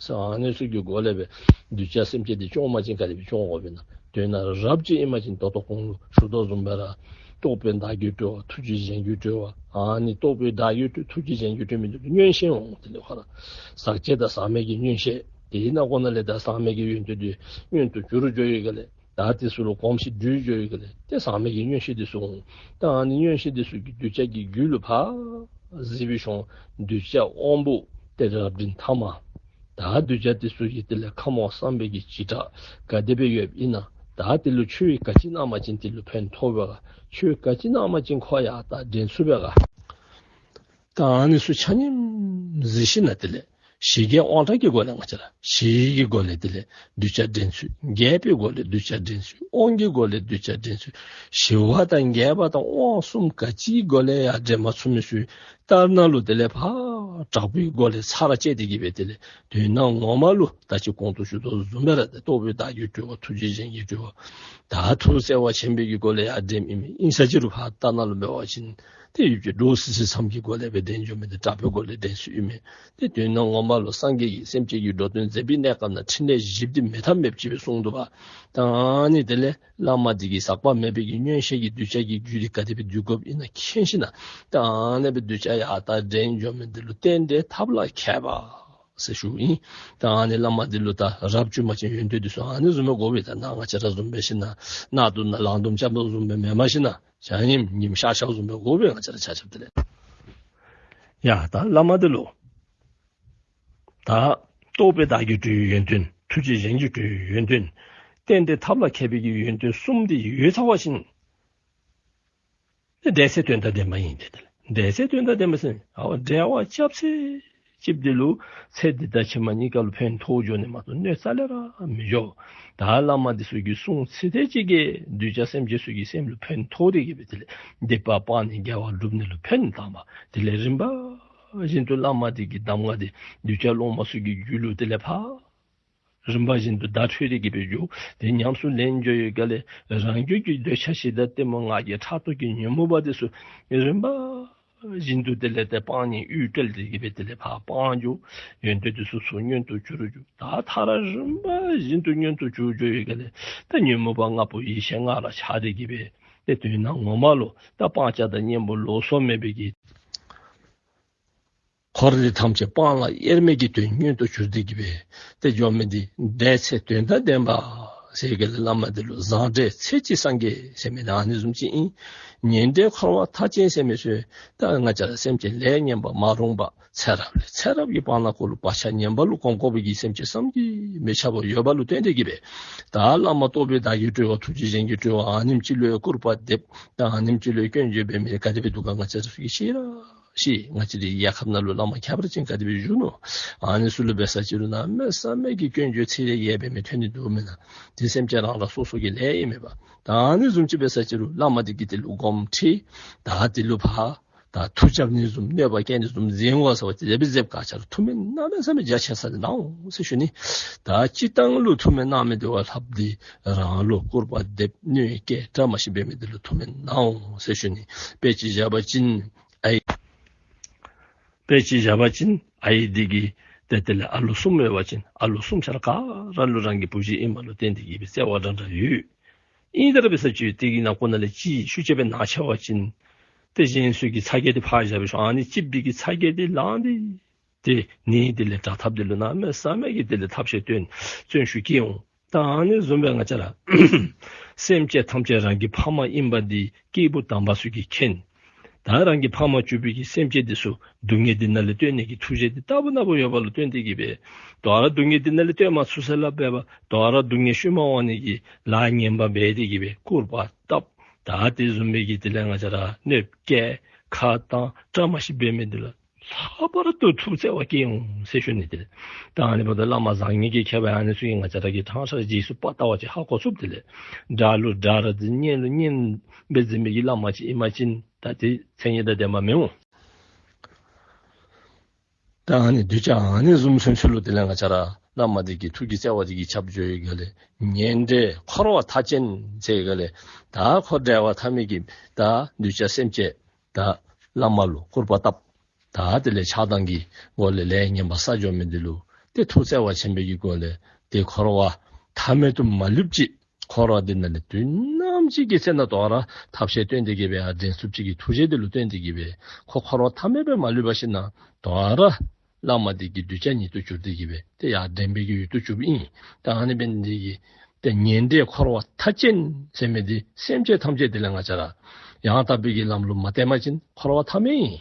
ཟེར་ཨ་ནི་ཚུ་གི་སྒོ་ལས་སྦེ་གདུལ་བྱ་སེམས་ཅན་འདི་སྐྱོང་པ་ཅིན་ག་དེ་སྦེ་སྐྱོང་དགོཔ་ཨིན་ན། དོན་དག་རབ་ཅིག་ཨིན་པ་ཅིན་ད་ལྟོ་གོང་ལུ་ཞུ་དོ་བཟུམ་སྦེ་ར་རྟོགས་པས་བདག་རྒྱུད་གྲོལ་བ། ཐུགས་རྗེས་གཞན་རྒྱུད་གྲོལ་བ། ཨ་ནི་རྟོགས་པས་བདག་རྒྱུད་གྲོལ་ཐུགས་རྗེས་གཞན་རྒྱུད་གྲོལ་མི་འདི་ལུ་མངོན་ཤེས་འོང་། དེ་ལས་ཁོ་ར་ཟག་བཅས་དང་ཟག་མེད་ཀྱི་མངོན་ཤེས། དེའི་ནང་ཁོ་ན་ལས་ད་ཟག་མེད་ཀྱི་ཡོན་ཏན་འདི་མངོན་དུ་གྱུར་འགྱོ་ཡི་ག་ལས་ད་དེ་ཚུ་ལུ་གོམས་ཤིང་འདྲིས་འགྱོ་ཡི་ག་ལས་ཏེ་ཟག་མེད་ཀྱི་མངོན་ཤེས་འདི་ཚུ་འོང་། ད་ཨ་ནི་མངོན་ཤེས་འདི་ཚུ་གིས་གདུལ་བྱ་གི་རྒྱུད་ལུ་ཕར་གཟིགས་པའི་ཤུལ་གདུལ་བྱ་དབང་པོ་ཏེ་རབ་འབྲིང་ཐ་མ་ད་གདུལ་བྱ་འདི་ཚུ་གི་དེ་ལས་ཁམས་དབང་བསམ་པའི་གི་བྱེ་བྲག་ག་དེ་སྦེ་ཡོདཔ་ཨིན་ན། ད་དེ་ལུ་ཆོས་ག་ཅི་གནང་པ་ཅིན་དེ་ལུ་ཕན་ཐོགས་པས་ག། ཆོས་ག་ཅི་གནང་པ་ཅིན་ཁོ་ཡར་ད་འདྲེན་ཚུགས་པས་ག། ད་ཨ་ནི་ཚུ་ཆ་མཉམ་གཟིགས་ཞིན་ན་དེ་ལས་ཞི་རྒྱས་དབང་དྲག་གི་སྒོ་ལས་ང་བཅས་ར་ཞི་གི་སྒོ་ལས་དེ་ལས་གདུལ་བྱ་འདྲེན་ཚུགས། རྒྱས་པའི་སྒོ་ལས་གདུལ་བྱ་འདྲེན་ཚུགས། དབང་གི་སྒོ་ལས་གདུལ་བྱ་འདྲེན་ཚུགས། ཞི་བ་དང་རྒྱས་པ་དང་དབང་གསུམ་ག་ཅིའི་སྒོ་ལས་ཡང་འདྲེན་མ་ཚུགས་མི་ཚུ་ལྟར་སྣང་ལུ་དེ་ལས་ཕར་དྲག་པོའི་སྒོ་ལས་ཚར་བཅད་དེ་གི་སྦེ་དེ་ལས་དོན་དག་ངོ་མ་ལུ་ད་ཅི་གོང་དུ་ཞུ་དོ་བཟུམ་སྦེ་ར་ཏེ་རྟོགས་པས་བདག་རྒྱུད་གྲོལ་བ། ཐུགས་རྗེས་གཞན་རྒྱུད་གྲོལ་བ། ད་ཐུགས་བརྩེ་བ་ཆེན་པོའི་གི་སྒོ་ལས་ཡར་འདྲེནམ་ཨིན་མས། ཨིན་ས་ཅིག་རུང་ཕར་ལྟ་ན་ལུ་འབད་བ་ཅིན་ཏེ་ཡུདཔ་ཅིག་འདྲོག་སི་སི་ཙམ་གྱི་སྒོ་ལས་སྦེ་འདྲེན་འགྱོ་མི་འདི་དྲག་པོའི་སྒོ་ལས་འདྲེན་ཚུགས་ཨིན་མས། ཏེ་དོན་དག་ངོ་མ་ལུ་སངས་རྒྱས་ཀྱིས་སེམས་ཅན་གྱི་འགྲོ་དོན་མཛད་པའི་གནས་སྐབས་ན་ཕྲིན་ལས་བཞི་པོ་འདི་མེད་ཐབས་མེདཔ་ཅིག་སྦེ་གསུངས་འདུག་པ། ད་ཨ་ནི་དེ་ལས་བླ་མ་འདི་གིས་ཟག་པ་མེད་པའི་གི་མངོན་ཤེས་ཀྱིས་གདུལ་བྱ་གི་རྒྱུད་འདི་ག་དེ་སྦེ་འདུལ་དགོཔ་ཨིན་ན་མཁྱེན་ཞིན་ན་ད་ཨ་ནི་སྦེ་གདུལ་བྱ་ཡར་ད་འདྲེན་འགྱོ་མི་འདི་ལུ་རྟེན་འབྲེལ་ཐབས་ལ་མཁས་པ་ཟེར་ཞུཝ་ཨིན། ད་ཨ་ནི་བླ་མ་འདི་ལུ་ད་རབ་བྱུང་པ་ཅིན་ཡོན་ཏན་འདི་ཚུ་ཨ་ནི་བཟུམ་སྦེ་དགོ་པས། ད་ནཱ་ང་བཅས་ར་བཟུམ་སྦེ་ཞིན་ན་ནང་དུ་ནཱ་ལང་དུམ་རྐྱབ་དོ་བཟུམ་སྦེ་མེན་པར་ཞིན་ན་ཆ་མཉམ་ཉིམ་ཤར་ཤརཝ་བཟུམ་སྦེ་དགོ་པས། ང་བཅས་ར་ཆ་ཁྱབ་དེ་ལས་ ཡ་ད་བླ་མ་འདི་ལུ་ད་རྟོགས་པས་བདག་གིས་གྲོལ་བའི་ཡོན་ཏན། ཐུགས་རྗེས་གཞན་གྱིས་གྲོལ་བའི་ཡོན་ཏན། རྟེན་འབྲེལ་ཐབས་ལ་མཁས་པའི་གི་ཡོན་ཏན་གསུམ་འདི་ཡོད་ཚར་བ་ཅིན་འབྲེལ་ཚད་དོན་དང་ལྡན་པ་ཨིན་ཏེ། འབྲེལ་ཚད་དོན་དང་ལྡན་པ་ཟེར་ཨ་འབྲེལ་བ་རྐྱབ་ཚད་ཅིག་འདི་ལུ་ཚེ་འདི་དང་ཕྱི་མ་གཉིས་ཀ་ལུ་ཕན་ཐོགས་འགྱོ་ནི་མ་གཏོགས་གནོད་རྩ་ལས་ར་མི་འགྱོ། ད་བླ་མ་འདི་ཚུ་གིས་གསུངས་ཚད་དེ་ཅིག་གིས་གདུལ་བྱ་སེམས་ཅན་ཚུ་གི་སེམས་ལུ་ཕན་ཐོགས་ཏེ་གི་སྦེ་དེ་ལས་སྡིག་པ་སྤང་ནི་དགེ་བ་སྒྲུབ་ནི་ལུ་ཕན་བཏགས་པ། དེ་ལས་རིམ་པ་བཞིན་དུ་བླ་མ་འདི་གི་གདམས་ངག་འདི་གདུལ་བྱ་སློབ་མ་ཚུ་གི་རྒྱུད་ལུ་དེ་ལས་ཕར་རིམ་པ་བཞིན་དུ་བརྡ་འཕྲོད་དེ་གི་སྦེ་འགྱོ། དེ་ཉམས་སུ་ལེན་འགྱོ་ཡོད་ག་ལས་རང་རྒྱུད་ཀྱི་འདོད་ཆགས་ཞེ་སྡང་གཏི་མུག་ང་རྒྱལ་ཕྲག་དོག་གི་ཉོན་མོངས་པ་འདི་ཚུ་རིམ་པ་བཞིན་དུ་དེ་ལས་ཏེ་སྤང་ནི་དབུལ་བྲལ་དེ་གི་སྦེ་དེ་ལས་ཕར་སྤང་འགྱོ། ཡོན་ཏན་འདི་ཚུ་ཚུར་མངོན་དུ་གྱུར་འགྱོ། ད་མཐར་རིམ་པ་བཞིན་དུ་མངོན་དུ་གྱུར་འགྱོ་ཡོད་ག་ལས་ད་ཉོན་མོངས་པ་ལྔ་པོ་ཡེ་ཤེས་ལྔ་ར་ཆགས་དེ་གི་སྦེ་ཏེ་དོན་ངོ་མ་ལུ་ད་སྤང་བྱ་དང་གཉེན་པོ་ལོགས་སུ་མེད་པའི་གི་འཁོར་འདས་ཐམས་ཅད་སྤང་བླང་དབྱེར་མེད་ཀྱི་དོན་མངོན་དུ་གྱུར་ཏེ་གི་སྦེ་ཏེ་འགྱོ་མི་འདི་འབྲེལ་ཚད་དོན་དང་ལྡན་པ་ཟེར་ག་ལས་བླ་མ་འདི་ལུ་བཟང་འབྲེལ་ཚད་ཅིག་སངས་རྒྱས་ཟེར་མི་འདི་ཨ་ནི་བཟུམ་ཅིག་ཨིན། ངན་འབྲེལ་འཁོར་བ་མཐའ་ཅན་ཟེར་མི་ཚུ་ད་ང་བཅས་ར་སེམས་ཅན་ལས་ངན་པ་མ་རུངས་པ་ཚེ་རབས་ལས་ཚེ་རབས་ཀྱི་སྤང་བླང་འཁོར་ལོ་བག་ཆགས་ངན་པ་ལུ་གོམས་དགོ་པའི་གི་སེམས་ཅན་བསམ་གྱིས་མི་ཁྱབ་པ་ཡོད་པ་ལུ་བརྟེན་ཏེ་གི་སྦེ་ད་བླ་མ་རྟོགས་པས་བདག་གིས་གྲོལ་བ་ཐུགས་རྗེས་གཞན་གྱིས་གྲོལ་བ་ཨ་ནེམ་ཅིག་ལུ་སྐུར་པ་འདེབས། ད་ཨ་ནེམ་ཅིག་ལུ་སྐྱོན་བརྗོད་འབད་མི་ག་དེ་སྦེ་འདུག་ག་ང་བཅས་ར་ཚུ་གིས་ཤེས་ར་ཤེས། ང་བཅས་རའི་རྒྱལ་ཁབ་ནང་ལུ་བླ་མ་ཁྱད་པར་ཅན་ག་དེ་སྦེ་བཞུགས་ནུག། ཨ་ནི་ཚུ་ལུ་འབད་ས་ཅིག་རུང་གནམ་མེད་ས་མེད་ཀྱི་སྐྱོན་བརྗོད་ཚིག་ལས་ཡལ་འབད་མི་ཐོན་ནི་འདུག་མེན་ན། དེ་སེམས་ཅན་རང་རང་སོ་སོ་གི་ལས་ཨིན་མས་པ། ད་ཨ་ནི་བཟུམ་ཅིག་འབད་ས་ཅིག་རུང་བླ་མ་འདི་གིས་དེ་ལུ་དགོངསམ་ཁྲེལ། ད་དེ་ལུ་ཕར་ད་མཐུ་རྐྱབ་ནི་བཟུམ་གནོད་པ་བསྐྱལ་ནི་བཟུམ་འཛེམ་དགོ་ཟེར་བ་ཅིན་དེ་སྦེ་འཛེམ་ག་ཅི་རུང་ཐུགས་སྨོན་གནམ་མེད་ས་མེད་རྒྱ་ཆེ་ས་ཅིག་གནང་འོང་ཟེར་ཞུ་ནི། ད་སྤྱིར་བཏང་ལུ་ཐུགས་སྨོན་གནང་མི་འདི་བ་ལྷགཔ་འདི་རང་ལུ་སྐུར་པ་འདེབས་གནོད་བསྐྱལ་བཀྲ་མ་ཤིས་འབད་མི་འདི་ལུ་ཐུགས་སྨོན་གནང་འོང་ཟེར་ཞུ་ནི། དཔེ་ཅིག་བཞག་པ་ཅིན་ཨའི་དཔེ་ཅིག་བཞག་པ་ཅིན་ཨའི་འདི་གི་ཏེ་དེ་ལས་ཨ་ལོ་གསུམ་ཡོད་པ་ཅིན་ཨ་ལོ་གསུམ་ཆ་ར་ག་ར་ལུ་རང་གི་བུ་གཞི་ཨིནམ་ལུ་བརྟེན་ཏེ་གི་སྦེ་བརྩེ་བ་འདྲན་འདྲ་ཡོད། ཨིན་ཏེ་ར་འབད་ས་ཅིག་དེ་གི་ནང་ཁོ་ན་ལས་གཅིག་ཤུགས་ཆེ་སྦེ་ན་ཆེ་བ་ཅིན་ཏེ་གཞན་ཚུ་གི་ཚ་གྱང་འདི་ཕར་བཞག་པའི་ཤུལ་ཨ་ནི་གཅིག་པའི་གི་ཚ་གྱང་འདི་ལངས་ཏེ་ཏེ་ནི་དེ་ལས་དྲག་ཐབས་འདི་ལུ་གནམ་མེད་ས་མེད་ཀྱི་དེ་ལས་ཐབས་ཤེས་བཏོན་བརྩོན་ཤུགས་བསྐྱེད་འོང་། ད་ཨ་ནི་བཟུམ་སྦེ་ང་བཅས་ར་སེམས་ཅན་ཐམས་ཅད་རང་གི་ཕ་མ་ཨིནམ་འདི་སྐྱེས་བུ་དམ་པ་ཚུ་གིས་མཁྱེན། ད་རང་གི་ཕ་མ་གྱུར་པའི་གི་སེམས་ཅན་འདི་ཚུ་སྡུག་བསྔལ་འདི་ནང་ལས་བཏོན་ནི་གི་ཐུགས་རྗེ་འདི་ལྟ་བུ་ན་བུ་ཡོད་པ་ལུ་བརྟེན་ཏེ་གི་སྦེ་དོ་རུང་སྡུག་བསྔལ་འདི་ནང་ལས་བཏོན་མ་ཚུགས་ས་ལུ་འབད་བ་དོ་རུང་སྡུག་བསྔལ་ཤུལ་མ་འོང་ནི་གི་ལཱ་ངན་པ་འབད་དེ་གི་སྦེ་སྐུར་པ་བཏབ། ད་དེ་བཟུམ་སྦེ་གི་དེ་ལས་ང་བཅས་ར་གནོད་བསྐྱལ་ཁ་བཏང་བཀྲ་མ་ཤིས་འབད་མི་འདི་ལུ་ལྷག་པར་དུ་ཐུགས་བརྩེ་བ་བསྐྱེད་འོང་ཟེར་ཞུ་ནི་དེ། ད་ཨ་ནི་འབདཝ་ད་བླ་མ་བཟང་ངན་གྱི་ཁྱད་པར་ཨ་ནི་ཚུ་གིས་ང་བཅས་ར་གིས་ཕྲང་ཕྲང་རྗེས་སུ་དཔག་ལྟ་བ་ཅིན་ཧ་གོ་ཚུགས། དེ་ལས་དགྲ་ལུ་དགྲ་ར་འཛིན་གཉེན་ལུ་གཉེན་སྦེ་འཛིན་མི་གི་བླ་མ་ཅིག་ཨིན་པ་ཅིན་ད་དེ་མཚན་ཉིད་དང་ལྡན་པ་མི་འོང་། ད་ཨ་ནི་གདུལ་བྱ་ཨ་ནི་བཟུམ་ཚུན་ཚོད་ལུ་དེ་ལས་ང་བཅས་ར་བླ་མ་འདི་གི་ཐུགས་ཀྱི་བརྩེ་བ་འདི་གིས་ཁྱབ་འགྱོ་ཡི་ག་ལས་ངན་འབྲེལ་འཁོར་བ་མཐའ་ཅན་ཟེར་ག་ལས་ད་འཁོར་འབྲེལ་བ་མཐའ་མེད་ཀྱི་ད་གདུལ་བྱ་སེམས་ཅན་ད་བླ་མ་ལུ་སྐུར་པ་བཏབ། ད་དེ་ལས་ཆགས་སྡང་གི་སྒོ་ལས་ལས་ངན་པ་བསགས་འགྱོ་མི་འདི་ལུ་ཏེ་ཐུགས་བརྩེ་བ་ཆེན་པོའི་གི་སྒོ་ལས་ཏེ་འཁོར་བ་མཐའ་མེད་དུ་མ་ལུས་ཅིག་འཁོར་བ་འདི་ནང་ལས་དུས་ནམ་ཅིག་གི་ཚེ་ན་དོ་རུང་ཐབས་ཤེས་བཏོན་ཏེ་གི་སྦེ་ཡར་འདྲེན་ཚུགསཔ་ཅིག་གི་ཐུགས་བཞེད་འདི་ལུ་བརྟེན་ཏེ་གི་སྦེ་ཁོ་འཁོར་བ་མཐའ་མེད་པར་མ་ལུས་པ་ཅིན་དོ་རུང་བླ་མ་འདི་གི་གདུལ་བྱ་ཉིད་དུ་གྱུར་ཏེ་གི་སྦེ་ཏེ་ཡར་འདྲེན་པའི་གི་ཡུལ་དུ་གྱུར་པ་ཨིན། ད་ཨ་ནི་འབད་ནི་འདི་གིས་ཏེ་ངན་འབྲེལ་འཁོར་བ་མཐའ་ཅན་ཟེར་མི་འདི་སེམས་ཅན་ཐམས་ཅད་དེ་ལས་ང་བཅས་ར་ཡང་དག་པའི་གི་ལམ་ལུ་མ་བརྟེན་པ་ཅིན་འཁོར་བ་མཐའ་མེད་ཨིན།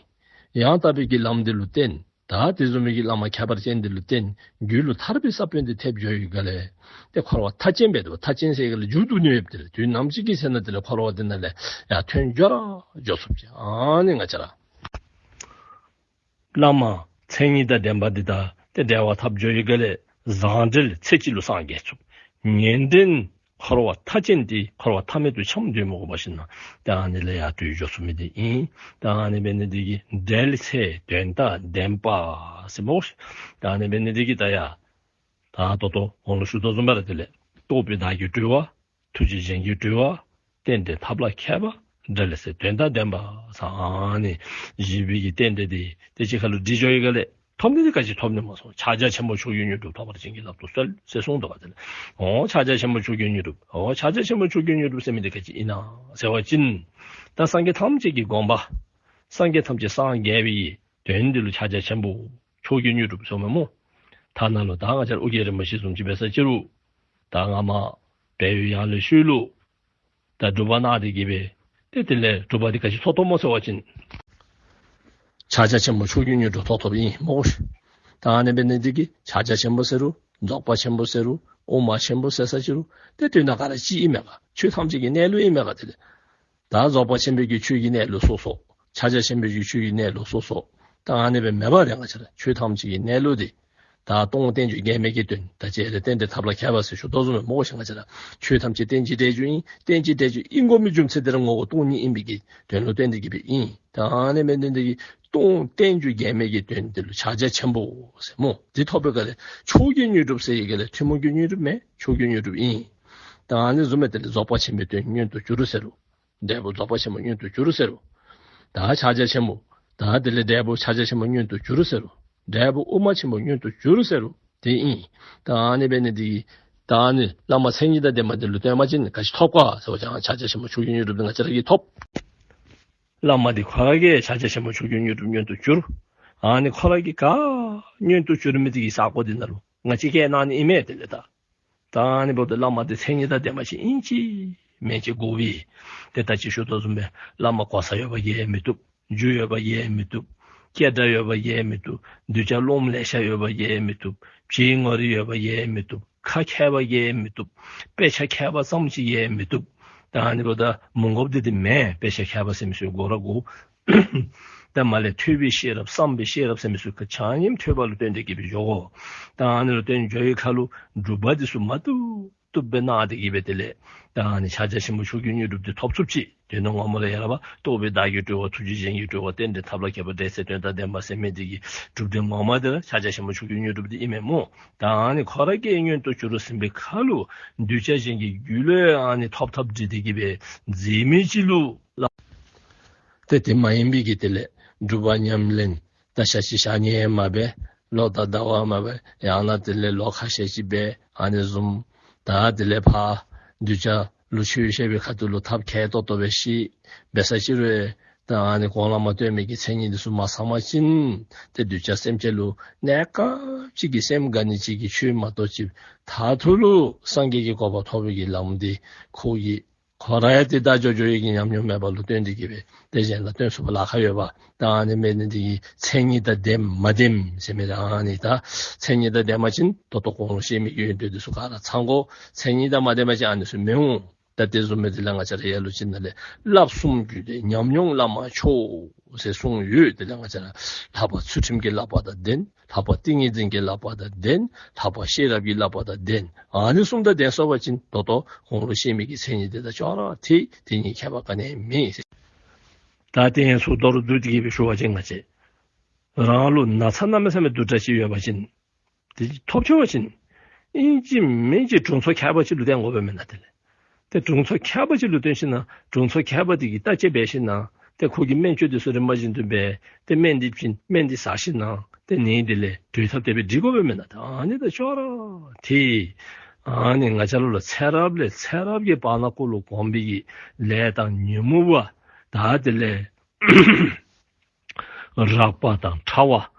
ཡང་དག་པའི་གི་ལམ་འདི་ལུ་བརྟེན། ད་དེ་བཟུམ་མའི་གི་བླ་མ་ཁྱད་པར་ཅན་འདི་ལུ་བརྟེན་རྒྱུད་ལུ་ཐར་པའི་ས་བོན་འདི་ཐེབས་འགྱོ་ཡི་ག་ལས་ཏེ་འཁོར་བ་མཐའ་ཅན་འབད་དོ། མཐའ་ཅན་ཟེར་ག་ལས་མཇུག་བསྡུ་ནི་ཡོདཔ་དེ་ལས་དུས་ནམ་ཅིག་གི་ཚེ་ན་དེ་ལས་འཁོར་བ་འདི་ནང་ལས་ཡར་ཐོན་འགྱོ་ར་འགྱོ་ཚུགསཔ་ཅིག་ཨ་ནི་ང་བཅས་ར་བླ་མ་མཚན་ཉིད་དང་ལྡན་པ་འདི་དང་ཏེ་འབྲེལ་བ་འཐབ་འགྱོ་ཡི་ག་ལས་བཟང་འབྲེལ་ཚེ་གཅིག་ལུ་སངས་རྒྱས་ཚུགས། ངན་འབྲེལ་འཁོར་བ་མཐའ་ཅན་འདི་འཁོར་བ་མཐའ་མེད་དུ་འཁྱམས་སྡོད་མི་དགོ་པ་ཅིན་ཏེ་ཨ་ནི་ལས་ཡར་གྲོལ་འགྱོ་ཚུགས་མི་འདི་ཨིན། ཏེ་ཨ་ནི་འབད་ནི་འདི་གིས་འབྲེལ་ཚད་དོན་དང་ལྡན་པ་ཟེར་སྨོ། ཏེ་ཨ་ནི་འབད་ནི་འདི་གིས་ད་ཡ་ད་ད་ལྟོ་འོང་ལུ་ཞུ་དོ་བཟུམ་སྦེ་ར་དེ་ལས་རྟོགས་པས་བདག་གིས་གྲོལ་བ། ཐུགས་རྗེས་གཞན་གྱིས་གྲོལ་བ། རྟེན་འབྲེལ་ཐབས་ལ་མཁས་པ། འབྲེལ་ཚད་དོན་དང་ལྡན་པ་ཟེར་ཨ་ནི་བཞི་པའི་གི་རྟེན་འབྲེལ་འདི་ཏེ་གཅིག་ཁར་ལུ་སྒྲིག་འགྱོ་ཡི་ག་ལས་ཐོབ་ནི་འདི་ག་ཅི་ཐོབ་ནི་མས་ཟེར་བ་ཅིན་ཕྱག་རྒྱ་ཆེན་པོ་མཆོག་གི་དངོས་གྲུབ་ཐོབ་པར་བྱིན་གྱིས་བརླབ་ཏུ་གསོལ་ཟེར་གསུངས་འདུག་པ། དེ་ལས་འོ་ཕྱག་རྒྱ་ཆེན་པོ་མཆོག་གི་དངོས་གྲུབ་འོ་ཕྱག་རྒྱ་ཆེན་པོ་མཆོག་གི་དངོས་གྲུབ་ཟེར་མི་འདི་ག་ཅི་ཨིན་ན་ཟེར་བ་ཅིན་ད་སངས་རྒྱས་ཐམས་ཅད་ཀྱི་དགོངས་པ་སངས་རྒྱས་ཐམས་ཅད་སངས་རྒྱས་པའི་དོན་འདི་ལུ་ཕྱག་རྒྱ་ཆེན་པོ་མཆོག་གི་དངོས་གྲུབ་ཟེར་མས་སྨོ། ཐ་ན་ལུ་ད་ང་བཅས་ར་ཨོ་རྒྱན་རིན་པོ་ཆེ་བཟུམ་ཅིག་འབད་ས་ཅིག་རུང་ད་སྔ་མ་བལ་ཡུལ་ཡར་ལས་ཤུལ་ལུ་ད་སྒྲུབ་པ་གནང་སྟེ་གི་སྦེ་ཏེ་དེ་ལས་སྒྲུབ་པ་འདི་ག་ཅི་ཐོབ་ཐོབ་སྨོ་ཟེར་བ་ཅིན་ ཕྱག་རྒྱ་ཆེན་པོ་མཆོག་གི་དངོས་གྲུབ་ཐོབ་ཐོབཔ་ཨིན་སྨོ་ཤིག། ད་ཨ་ནི་འབད་ནི་འདི་གིས་ཕྱག་རྒྱ་ཆེན་པོ་ཟེར་རུང་རྫོགས་པ་ཆེན་པོ་ཟེར་རུང་དབུ་མ་ཆེན་པོ་ཟེར་ས་ཅི་རུང་ཏེ་དོན་དག་ག་ར་གཅིག་ཨིན་མས་ག། ཆོས་ཐམས་ཅད་ཀྱི་གནས་ལུགས་ཨིན་མས་ག། དེ་ལས་ད་རྫོགས་པ་ཆེན་པོའི་གི་ཆོས་ཀྱི་གནས་ལུགས་སོ་སོ། ཕྱག་རྒྱ་ཆེན་པོའི་གི་ཆོས་ཀྱི་གནས་ལུགས་སོ་སོ། ད་ཨ་ནི་སྦེ་མེན་པར་ང་བཅས་ར་ཆོས་ཐམས་ཅད་ཀྱི་གནས་ལུགས་འདི་ད་སྟོང་རྟེན་འབྱུང་འགལ་མེད་ཀྱི་དོན་ད་ཅི་ལས་རྟེན་འབྲེལ་ཐབས་ལ་མཁས་པ་ཟེར་ཞུ་དོ་བཟུམ་སྦེ་སྨོ་ཤིག། ང་བཅས་ར་ཆོས་ཐམས་ཅད་རྟེན་ཅིང་འབྲེལ་འབྱུང་ཨིན། རྟེན་ཅིང་འབྲེལ་འབྱུང་ཨིན་དགོ་མི་རྒྱུ་མཚན་དེ་ར་ངོ་བོ་སྟོང་ཉིད་ཨིན་པའི་གི་དོན་ལུ་བརྟེན་ཏེ་གི་སྦེ་ཨིན། ད་ཨ་ནི་སྦེ་དོན་དེ་གིས་སྟོང་རྟེན་འབྱུང་འགལ་མེད་ཀྱི་དོན་དེ་ལུ་ཕྱག་རྒྱ་ཆེན་པོ་ཟེར་སྨོ། འདི་ཐོབ་པའི་སྐབས་ལས་མཆོག་གི་དངོས་གྲུབ་ཟེར་བའི་སྐབས་ལས་ཐུན་མོང་གི་དངོས་གྲུབ་མེན། མཆོག་གི་དངོས་གྲུབ་ཨིན། ད་ཨ་ནི་བཟུམ་སྦེ་དེ་ལས་རྫོགས་པ་ཆེན་པོའི་དོན་མངོན་དུ་གྱུར་ཟེར་རུང་འབྲས་བུ་རྫོགས་པ་ཆེན་པོ་མངོན་དུ་གྱུར་ཟེར་རུང་། ད་ཕྱག་རྒྱ་ཆེན་པོ་ད་དེ་ལས་འབྲས་བུ་ཕྱག་རྒྱ་ཆེན་པོ་མངོན་དུ་གྱུར་ཟེར་རུང་འབྲས་བུ་དབུ་མ་ཆེན་པོ་མངོན་དུ་གྱུར་ཟེར་རུང་དེ་ཨིན། ད་ཨ་ནི་འབད་ནི་འདི་གིས་ད་ཨ་ནི་བླ་མ་མཚན་ཉིད་དང་ལྡན་པ་འདི་ལུ་བསྟེན་པ་ཅིན་ག་ཅི་ཐོབ་ག་ཟེར་བ་ཅིན་ཕྱག་རྒྱ་ཆེན་པོ་མཆོག་གི་དངོས་གྲུབ་འདི་ང་བཅས་ར་གིས་ཐོབ། བླ་མ་འདི་ཁོ་ར་གིས་ཕྱག་རྒྱ་ཆེན་པོ་མཆོག་གི་དངོས་གྲུབ་མངོན་དུ་གྱུར། ཨ་ནི་ཁོ་ར་གིས་ག་མངོན་དུ་གྱུར་མི་འདི་གི་ས་གོ་འདི་ནང་ལུ་ང་བཅས་བསྐྱལ་གནང་ནི་ཨིན་མས། དེ་ལས་ད་ད་ཨ་ནི་འབདཝ་ད་བླ་མ་འདི་མཚན་ཉིད་དང་ལྡན་པ་ཅིག་ཨིན་ཅི་མིན་ཅི་གོ་བས། ཏེ་ད་ཅི་ཞུ་དོ་བཟུམ་སྦེ་བླ་མ་གོ་ས་ཡོད་པ་གིས་མི་བཏུབ། རྒྱུ་ཡོད་པ་གིས་མི་བཏུབ། སྐད་གྲགས་ཡོད་པ་གིས་མི་བཏུབ། གདུལ་བྱ་སློབ་མ་ལེ་ཤ་ཡོད་པ་གིས་མི་བཏུབ། བྱེད་ངོ་རིགས་ཡོད་པ་གིས་མི་བཏུབ། ཁ་མཁས་པ་གིས་མི་བཏུབ། དཔེ་ཆ་མཁས་པ་ཙམ་ཅིག་གིས་མི་བཏུབ། ད་ཨ་ནི་འབདཝ་ད་མི་དགོཔ་འདི་འདི་མེན། དཔེ་ཆ་མཁས་པ་ཟེར་མི་ཚུ་དགོ་ར་དགོ། ད་མ་ལས་ཐོས་པའི་ཤེས་རབ་བསམ་པའི་ཤེས་རབ་ཟེར་མི་ཚུ་ག་ཆ་མཉམ་ཐོས་པ་ལུ་བརྟེན་ཏེ་གི་སྦེ་འགྱོ་དགོ། ད་ཨ་ནི་ལུ་བརྟེན་འགྱོ་བའི་ཁར་ལུ་སྒྲུབ་པ་འདི་ཚུ་མ་བཏུབ་བཏུབ་སྦེ་གནང་སྟེ་གི་སྦེ་དེ་ལས་ད་ཨ་ནི་ཕྱག་རྒྱ་ཆེན་པོ་མཆོག་གི་དངོས་གྲུབ་འདི་ཐོབ་ཚུགསཔ་ཅིག། དོན་དག་ངོ་མ་ལུ་ཡ་ར་བ་རྟོགས་པས་བདག་གི་སྤྲུལ་པ། ཐུགས་རྗེས་གཞན་གྱི་སྤྲུལ་པ། རྟེན་འབྲེལ་ཐབས་ལ་མཁས་པ། འབྲེལ་ཚད་དོན་དང་ལྡན་པ་ཟེར་མི་འདི་གི་སྒྲུབ་སྡེ་ངོ་མ་འདི་ར་ཕྱག་རྒྱ་ཆེན་པོ་མཆོག་གི་དངོས་གྲུབ་འདི་ཨིན་མས་སྨོ། ད་ཨ་ནི་ཁོ་ར་གིས་མངོན་དུ་གྱུར་ཟིན་པའི་ཁར་ལུ་གདུལ་བྱ་གཞན་གྱི་རྒྱུད་ལུ་ཨ་ནི་ཐོབ་ཐབས་འདི་འདི་གི་སྦེ་མཛད་མི་ཅིག་ལུ་ལ། ཏེ་དེ་མ་ཡིན་པའི་གི་དེ་ལས་སྒྲུབ་པ་ཉམས་ལེན་ད་ཞག་གཅིག་ཞག་གཉིས་མ་འབད། ལོ་དང་ཟླ་བ་མ་འབད། ཡང་ན་དེ་ལས་ལོ་ཁ་ཤས་ཅིག་འབད། ཨ་ནི་བཟུམ་ད་དེ་ལས་ཕར་གདུལ་བྱ་ལུ་ཆོས་བཤད་པའི་ཁ་ཐུག་ལུ་ཐབས་མཁས་ཏོག་ཏོ་སྦེ་ཤེས་འབད་ས་ཅིག་རུང་ད་ཨ་ནི་གོང་ལས་མར་སྟོན་མི་གི་མཚན་ཉིད་འདི་ཚུ་མ་ཚང་པ་ཅིན་ཏེ་གདུལ་བྱ་སེམས་ཅན་ལུ་གནས་སྐབས་ཅིག་གི་སེམས་དགའ་ནི་ཅིག་གི་ཆོས་མ་གཏོགས་ཅིག་མཐར་ཐུག་ལུ་སངས་རྒྱས་ཀྱི་གོ་འཕང་ཐོབ་པའི་གི་ལམ་འདི་ཁོ་གིས་ཁོ་ར་ཡང་ཏེ་ད་འགྱོ་འགྱོ་བའི་གི་ཉམས་མྱོང་མེད་པ་ལུ་བརྟེན་ཏེ་གི་སྦེ་ཏེ་གཞན་ལུ་སྟོན་ཚུགས་པར་ལཱ་ཁག་ཡོད་པ། ད་ཨ་ནི་མེན་ནི་འདི་གིས་མཚན་ཉིད་དང་ལྡནམ་མ་ལྡནམ་ཟེར་མི་ར་ཨ་ནི་ད་མཚན་ཉིད་དང་ལྡན་པ་ཅིན་ད་ལྟོ་གོང་ལུ་བཤད་མི་གི་ཡོན་ཏན་འདི་ཚུ་ག་ར་ཚང་དགོ། མཚན་ཉིད་དང་མ་ལྡན་པ་ཅིན་ཨ་ནི་ཚུ་མི་འོང་། ད་དེ་བཟུམ་མའི་དེ་ལས་ང་བཅས་ར་ཡར་ལུ་ཅིག་ནང་ལས་བསླབ་གསུམ་རྒྱུད་ལྡན་ཉམས་མྱོང་བླ་མ་མཆོག་ཟེར་གསུངས་ཡོད། དེ་ལས་ང་བཅས་ར་ལྷག་པར་ཚུལ་ཁྲིམས་ཀྱི་བསླབ་པ་དང་ལྡན། ལྷག་པར་ཏིང་ངེ་འཛིན་གྱི་བསླབ་པ་དང་ལྡན། ལྷག་པར་ཤེས་རབ་ཀྱི་བསླབ་པ་དང་ལྡན། ཨ་ནི་གསུམ་དང་ལྡན་སོང་པ་ཅིན་ད་ལྟོ་གོང་ལུ་བཤད་མི་གི་མཚན་ཉིད་དེ་དང་ཅོག་ར་འཐད། དེ་གཉིས་ཁྱད་པར་ག་ནི་ཡང་མེད། ད་དེ་ཡང་ཚུར་མདོར་བསྡུས་ཏེ་གི་སྦེ་ཞུ་བ་ཅིན་ང་བཅས་རང་ལུ་ན་ཚ་གནམ་མེད་ས་མེད་འདུག་དྲགས་ཅིག་ཡོད་པ་ཅིན་དེ་ཐོབ་ཆོག་པ་ཅིན་ཨིན་ཅི་མིན་ཅི་དྲུང་འཚོ་མཁས་པ་ཅིག་ལུ་བསྟེན་དགོ་པས་མེན་ན། དེ་ལས་ཏེ་དྲུང་འཚོ་མཁས་པ་ཅིག་ལུ་བསྟེན་ཞིན་ན་དྲུང་འཚོ་མཁས་པ་དེ་གིས་བརྟག་དཔྱད་འབད་ཞིན་ན་ཏེ་ཁོ་གིས་སྨན་བཅོས་དེ་ཚུ་རིམ་པ་བཞིན་དུ་འབད། ཏེ་སྨན་འདི་བྱིན་སྨན་འདི་ཟ་ཞིན་ན་ཏེ་ནད་དེ་ལས་གྲོལ་ཐབས་དེ་སྦེ་འདྲི་དགོ་པས་མེན་ན། ད་ཨ་ནི་དང་ཅོག་ར་འཐད། ཨ་ནི་ང་བཅས་ལུ་ལུ་ཚེ་རབས་ལས་ཚེ་རབས་ཀྱི་བར་ན་ཀོ་ལུ་གོམས་པའི་གི་ལས་དང་ཉོན་མོངས་པ་ད་དེ་ལས་རགས་པ་དང་ཕྲ་བ་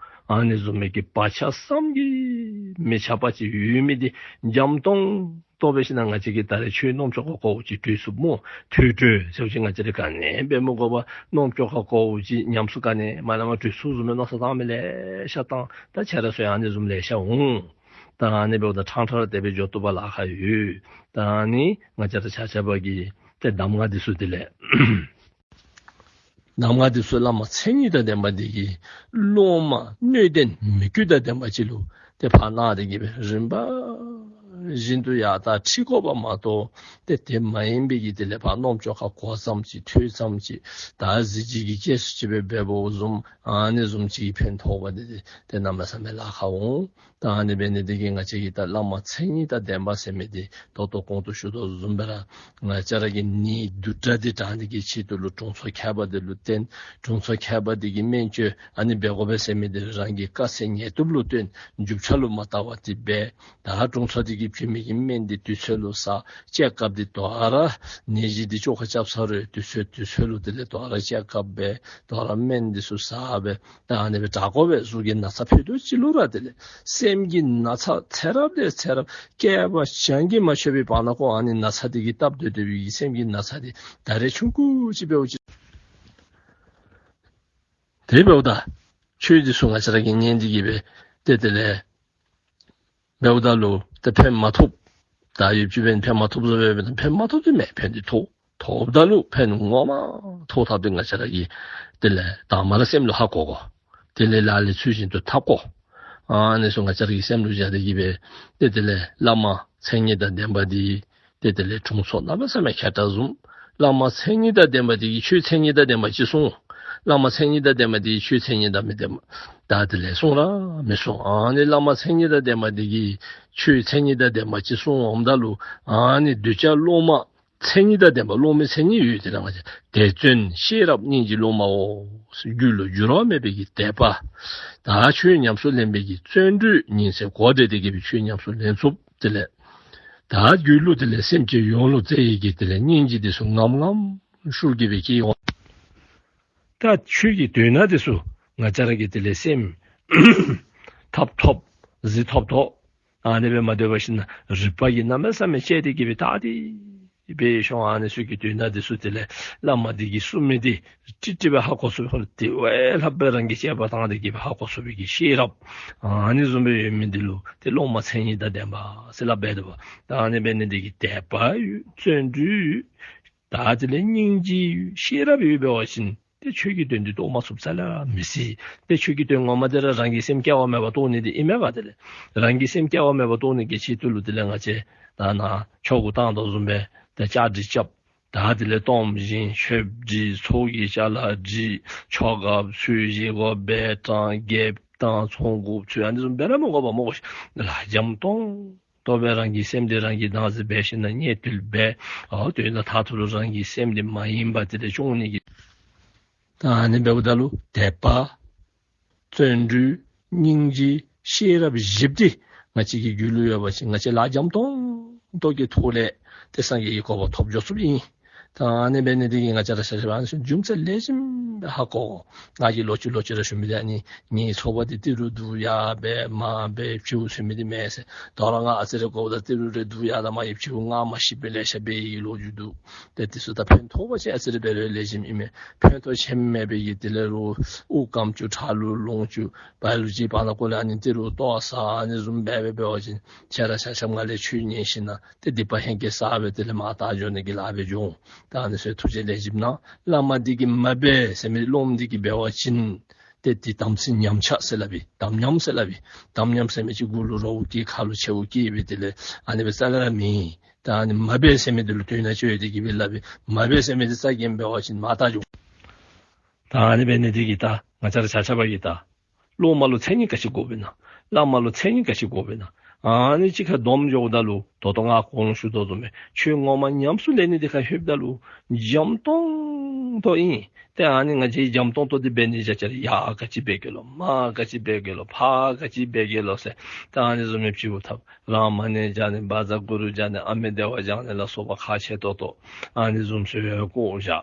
ཨ་ནི་བཟུམ་མའི་གི་བག་ཆགས་བསམ་གྱིས་མི་ཁྱབ་པ་ཅིག་ཡོད་མི་འདི་འཇམ་ཏོང་ཏོ་འབད་ཞིན་ན་ང་བཅས་ཀྱིས་ད་རེས་ཆོས་རྣམ་ཅོག་ཁར་གོཝ་ཅིག་གྲོལ་ཚུགས་སྨོ། ཐོས་གྲོལ་ཟེར་བ་ཅིན་ང་བཅས་ར་ག་ནི་འབད་མི་དགོ་པར་རྣམ་ཅོག་ཁར་གོཝ་ཅིག་ཉམས་སུ་ག་ནི་མ་ལེན་པར་གྲོལ་ཚུགས་བཟུམ་མའི་མནོ་བསམ་བཏང་མི་ལེ་ཤ་བཏང་། ད་ཁྱེད་ར་ཚུ་ཡང་ཨ་ནི་བཟུམ་ལེ་ཤ་འོང་། ད་ཨ་ནི་འབདཝ་ད་ཕྲང་ཕྲང་ར་དེ་སྦེ་འགྱོ་བཏུབ་པར་ལཱ་ཁག་ཡོད། ད་ཨ་ནི་ང་བཅས་ར་ཆ་ཁྱབ་ཀྱིས་ཏེ་གདམས་ངག་འདི་ཚུ་དེ་ལས་གདམས་ངག་འདི་ཚུ་བླ་མ་མཚན་ཉིད་དང་ལྡན་པ་འདི་གིས་སློབ་མ་སྣོད་ལྡན་མོས་གུས་དང་ལྡན་པ་ཅིག་ལུ་ཏེ་ཕར་གནང་སྟེ་གི་སྦེ་རིམ་པ་བཞིན་དུ་ཡར་ད་ཁྲིད་དགོ་པ་མ་གཏོགས་ཏེ་དེ་མ་ཡིན་པའི་གི་དེ་ལས་ཕར་རྣམ་ཅོག་ཁར་གོ་ཙམ་ཅིག་ཐོས་ཙམ་ཅིག་ད་གཟི་བརྗིད་ཀྱི་སྐྱེས་སུ་ཅིག་སྦེ་འབདཝ་བཟུམ་ཨ་ནི་བཟུམ་ཅིག་གིས་ཕན་ཐོགས་པ་འདི་ཏེ་གནམ་མེད་ས་མེད་ལཱ་ཁག་འོང་། ད་ཨ་ནི་འབད་ནི་འདི་གིས་ང་བཅས་ཀྱིས་ད་བླ་མ་མཚན་ཉིད་དང་ལྡན་པ་ཟེར་མི་འདི་ད་ལྟོ་གོང་དུ་ཞུ་དོ་བཟུམ་སྦེ་ར་ང་བཅས་ར་གི་ནད་འདི་དྲག་འདི་དྲག་ནི་གི་ཆེད་དུ་ལུ་དྲུང་འཚོ་མཁས་པ་འདི་ལུ་བསྟེན། དྲུང་འཚོ་མཁས་པ་འདི་གིས་སྨན་བཅོས་ཨ་ནི་འབད་དགོ་པས་ཟེར་མི་འདི་རང་གི་དཀའ་ཚེགས་ངལ་དུབ་ལུ་བརྟེན་རྒྱུ་ཆ་ལུ་མ་བལྟ་བར་དེ་འབད། ད་དྲུང་འཚོ་འདི་གིས་བྱིན་མི་གི་སྨན་འདི་དུས་ཚོད་ལུ་ཟ། བཅའ་སྐབས་འདི་དོ་ར་ནད་གཞི་འདི་བཅོ་ཁ་རྐྱབ་ཚར་རུང་དུས་ཚོད་དུས་ཚོད་ལུ་དེ་ལས་དོ་ར་བཅའ་སྐབས་འབད། དོ་ར་སྨན་འདི་ཚུ་ཟ་འབད། ད་ཨ་ནི་སྦེ་དྲག་དགོ་པས། གཟུགས་ཀྱི་ན་ཚ་ཕུད་རྡོག་ཅིག་ལུ་ར་དེ་ལས་སེམས་ཀྱི་ན་ཚ་ཚེ་རབས་ལས་ཚེ་རབས་བསྐལ་པ་གྲངས་ཀྱིས་མ་ཆོད་པའི་བར་ན་ཁོ་ཨ་ནི་ན་ཚ་འདི་གིས་བཏབ་སྡོད་སྡོད་པའི་གི་སེམས་ཀྱི་ན་ཚ་འདི་ད་རེས་ཆུང་ཀུ་ཅིག་འབདཝ་ཅིག་དེ་འབདཝ་ད་ ཆོས་འདི་ཚུ་ང་བཅས་ར་གིས་ཉན་ཏེ་གི་སྦེ་ཏེ་དེ་ལས་འབདཝ་ད་ལུ་ཏེ་ཕན་མ་ཐོགས། ད་ཡུདཔ་ཅིག་འབདན་ཕན་མ་ཐོགས་བཟོ་སྦེ་འབདན་ཕན་མ་ཐོགས་ཏེ་མེན། ཕན་འདི་ཐོགས། ཐོགསཔ་ད་ལུ་ཕན་ངོ་མ་ཐོགས་ཐབས་འདི་ང་བཅས་ར་གིས་དེ་ལས་དང་པ་ར་སེམས་ལུ་ཧ་གོ་དགོ། དེ་ལས་ལག་ལེན་ཚུལ་བཞིན་དུ་འཐབ་དགོ། ཨ་ནི་ཚུ་ང་བཅས་ར་གི་སེམས་ལུ་བཞག་སྟེ་གི་སྦེ་ཏེ་དེ་ལས་བླ་མ་མཚན་ཉིད་དང་ལྡན་པ་འདི་ཏེ་དེ་ལས་དྲུང་འཚོ་གནམ་མེད་ས་མེད་མཁས་དྲགས་བཟུམ། བླ་མ་མཚན་ཉིད་དང་ལྡན་པ་འདི་གིས་ཆོས་མཚན་ཉིད་དང་ལྡན་པ་ཅིག་གསུང་། བླ་མ་མཚན་ཉིད་དང་ལྡན་པ་འདི་གིས་ཆོས་མཚན་ཉིད་དང་མི་ལྡན་པ་ད་དེ་ལས་གསུང་ར་མི་གསུང་། ཨ་ནི་བླ་མ་མཚན་ཉིད་དང་ལྡན་པ་འདི་གིས་ཆོས་མཚན་ཉིད་དང་ལྡན་པ་ཅིག་གསུང་འོངམ་ད་ལུ་ཨ་ནི་གདུལ་བྱ་སློབ་མ་མཚན་ཉིད་དང་ལྡན་པ་སློབ་མའི་མཚན་ཉིད་ཡོད། དེ་ར་ང་བཅས་དད་བརྩོན་ཤེས་རབ་སྙིང་རྗེའི་སློབ་མའོ། རྒྱུད་ལུ་འགྱུར་བ་མེད་པའི་གི་དད་པ། ད་ཆོས་ཉམས་སུ་ལེན་པའི་གི་བརྩོན་འགྲུས་ཉིན་མཚན་གོ་བདེ་སྟེ་གི་སྦེ་ཆོས་ཉམས་སུ་ལེན་ཚུགསཔ། དེ་ལས་ད་རྒྱུད་ལུ་དེ་ལས་སེམས་ཅན་ཡོངས་ལུ་བརྩེ་བའི་གི་དེ་ལས་སྙིང་རྗེ་འདི་ཚུ་ངམ་ངམ་ཤུགས་ཀྱིས་སྦེ་སྐྱེ་འོང་། ད་ཆོས་ཀྱི་དོན་དག་འདི་ཚུ་ང་བཅས་ར་གིས་དེ་ལས་སེམས་ཐབས་ཐོབ་གཟིགས་ཐོབ་ཐོབ་ཨ་ནི་སྦེ་མ་སྡོད་པར་ཞིན་ན་རིག་པ་གིས་གནམ་མེད་ས་མེད་དཔྱད་དེ་གི་སྦེ་བལྟ་སྟེ་སྦེ་ཤོང་། ཨ་ནི་ཚུ་གི་དོན་དག་འདི་ཚུ་དེ་ལས་བླ་མ་འདི་གིས་གསུངས་མི་འདི་ཀྲིག་ཀྲི་སྦེ་ཧ་གོ་ཚུགས་པ་དེ་བས་ལྷག་པའི་རང་གིས་དཔྱད་པ་བཏང་སྟེ་གི་སྦེ་ཧ་གོ་ཚུགས་པའི་གི་ཤེས་རབ་ཨ་ནི་བཟུམ་སྦེ་ཡོད་མི་འདི་ལུ་ཏེ་སློབ་མ་མཚན་ཉིད་དང་ལྡན་པ་ཟེར་སླབ་སྦེ་འདུག་པ། ད་ཨ་ནི་འབད་ནི་འདི་གིས་དད་པ་ཡོད། བརྩོན་འགྲུས་ཡོད། ད་དེ་ལས་སྙིང་རྗེ་ཡོད། ཤེས་རབ་ཡོད་འབད་བ་ཅིན་ཏེ་ཆོས་ཀྱི་དོན་འདི་རྟོགས་མ་ཚུགསཔ་རྩ་ལས་མི་སྲིད། ཏེ་ཆོས་ཀྱི་དོན་ངོ་མ་འདི་ར་རང་གི་སེམས་སྐྱེ་བ་མེད་པར་རྟོགས་ནི་འདི་ཨིན་མས་ག། དེ་ལས་རང་གི་སེམས་སྐྱེ་བ་མེད་པར་རྟོགས་ནི་གི་ཆེད་དུ་ལུ་དེ་ལས་ང་བཅས་ད་ནཱ་ཆོ་ག་བཏང་དོ་བཟུམ་སྦེ་ད་བཅའ་སྒྲིག་རྐྱབ། ད་དེ་ལས་གཏོརམ་བཞེངས་མཆོད་སྒྲིག་ཚོགས་ཀྱི་ཅ་ལ་སྒྲིག་ཆོ་ག་ཚུལ་བཞིན་དགོ་འབད་དང་རྒྱབ་དང་ཚོགས་འགོ་ཚུལ་ཨ་ནི་བཟུམ་འབད་ར་མི་དགོ་པ་མོ་གོ་ཤིག། ལ་འཇམ་ཏོང་ཏོ་སྦེ་རང་གི་སེམས་འདི་རང་གིས་བདག་འཛིན་འབད་ཞིན་ན་རྙེད་ཐུལ་འབད། ཨོ་དོན་དག་མཐར་ཐུག་ལུ་རང་གི་སེམས་འདི་མ་ཡེངས་པར་དེ་ལས་སྐྱོང་ནི་གི། ད་ཨ་ནི་འབདཝ་ད་ལུ་དད་པ་བརྩོན་འགྲུས་སྙིང་རྗེ་ཤེས་རབ་བཞི་པོ་འདི་ང་བཅས་ཀྱི་རྒྱུད་ལུ་ཡོད་པ་ཅིན་ང་བཅས་ལཱ་འཇམ་ཏོང་ཏོ་གི་ཐོག་ལས་ཏེ་སངས་རྒྱས་ཀྱི་གོ་འཕང་ཐོབ་འགྱོ་ཚུགསཔ་ཨིན། ད་ཨ་ནི་འབད་ནི་འདི་གིས་ང་བཅས་ར་ཤ་ཤ་བ་ཨ་ནི་ཚུ་རྒྱུ་མཚན་ལེགས་ཤོམ་སྦེ་ཧ་གོ། ང་གིས་ལོག་ཅི་ལོག་ཅི་ར་ཞུ་མི་འདི་ཨ་ནི་ངེའི་ཚོར་བ་འདི་ཏི་རུ་འདུག་ཡར་འབད་མར་འབད་བྱིའུ་འཚོལ་མི་འདི་མེན་ཟེར། ད་རུང་ང་ཨ་ཙི་རེ་འགོརཝ་ད་ཏི་རུ་རེ་འདུག་ཡར་དང་མར་གྱི་བྱིའུ་ང་མ་ཤེས་པའི་ལེ་ཤ་འབད་ཡི་ལོ་རྒྱུས་འདུག། ཏེ་འདི་ཚུ་ད་ཕན་ཐོགས་པ་ཅིན་ཨ་ཙི་རེ་འབད་རུང་ལེགས་ཤོམ་ཨིན་མས། ཕན་ཐོགས་ཆེ་མེད་པའི་གི་དེ་ལས་རུང་དབུགས་སྐམ་བཅུག་ཁྲག་ལུ་ལོང་བཅུག་བ་ལུ་ཅིག་བར་ན་ཀོ་ལས་ཨ་ནི་ཏི་རུ་ལྟོ་ཟ་ཨ་ནི་བཟུམ་འབད་འབད་འབད་བ་ཅིན་ཁྱེད་ར་ཤ་ཤ་ང་ལས་ཆོས་ཉན་ཞིན་ན་ཏེ་སྡིག་པ་ཧེང་སྐལ་བསགས་སྦེ་དེ་ལས་མར་ད་འགྱོ་ནི་གི་ལཱ་འབད་འགྱོ་འོང་། ད་ཨ་ནི་ཚུ་ཐུགས་རྗེ་ལེགས་ཤོམ་གནང་། བླ་མ་འདི་གིས་མ་འབད་ཟེར་མི་སློབ་མ་འདི་གིས་འབད་བ་ཅིན་ཏེ་འདི་དམ་ཚིག་ཉམས་ཆག་ཟེར་སླབ་ཨིན། དམ་ཉམས་ཟེར་སླབ་ཨིན། དམ་ཉམས་ཟེར་མི་ཅིག་མགུ་ལུ་རྭཝ་བཀལ་ཁ་ལུ་མཆེཝ་བཀལ་སྦེ་དེ་ལས་ཨ་ནི་སྦེ་རྩ་ལས་ར་མེན། ད་ཨ་ནི་མ་འབད་ཟེར་མི་འདི་ལུ་དོན་དག་ཅིག་ཡོད་དེ་གིས་སྦེ་སླབ་ཨིན། མ་འབད་ཟེར་མི་འདི་རྩ་འགེངས་འབད་བ་ཅིན་མར་ད་འགྱོ། ད་ཨ་ནི་འབད་ནི་འདི་གིས་ད་ང་བཅས་ར་ཆ་ཁྱབ་ཀྱིས་ད་སློབ་མ་ལུ་མཚན་ཉིད་ག་ཅི་དགོཔ་ཨིན་ན། བླ་མ་ལུ་མཚན་ཉིད་ག་ཅི་དགོཔ་ཨིན་ན། ཨ་ནི་ཅིག་ཁར་སྡོམ་འགྱོཝ་ད་ལུ་ད་ལྟོ་ང་གོང་ལུ་ཞུ་དོ་བཟུམ་སྦེ་ཆོས་ངོ་མ་ཉམས་སུ་ལེན་ནི་འདི་ཁར་ལྷོདཔ་ད་ལུ་འཇམ་ཏོང་ཏོ་ཨིན། ཏེ་ཨ་ནི་ང་བཅས་འཇམ་ཏོང་ཏོ་འདི་འབད་ནི་བྱ་བྱ་ཡར་ག་ཅི་འབད་གེ་ལོ་མར་ག་ཅི་འབད་གེ་ལོ་ཕར་ག་ཅི་འབད་གེ་ལོ་ཟེར་ད་ཨ་ནི་བཟུམ་སྦེ་བྱིའུ་ཐབས་རང་མ་ཎི་བགྱང་ནི་བཛྲ་གུ་རུ་བགྱང་ནི་ཨ་མི་དེ་ཝ་བགྱང་ནི་ལ་སོགས་པ་ཁག་ཆེ་ཏོག་ཏོ་ཨ་ནི་བཟུམ་ཚུ་བཀོ་བཞག།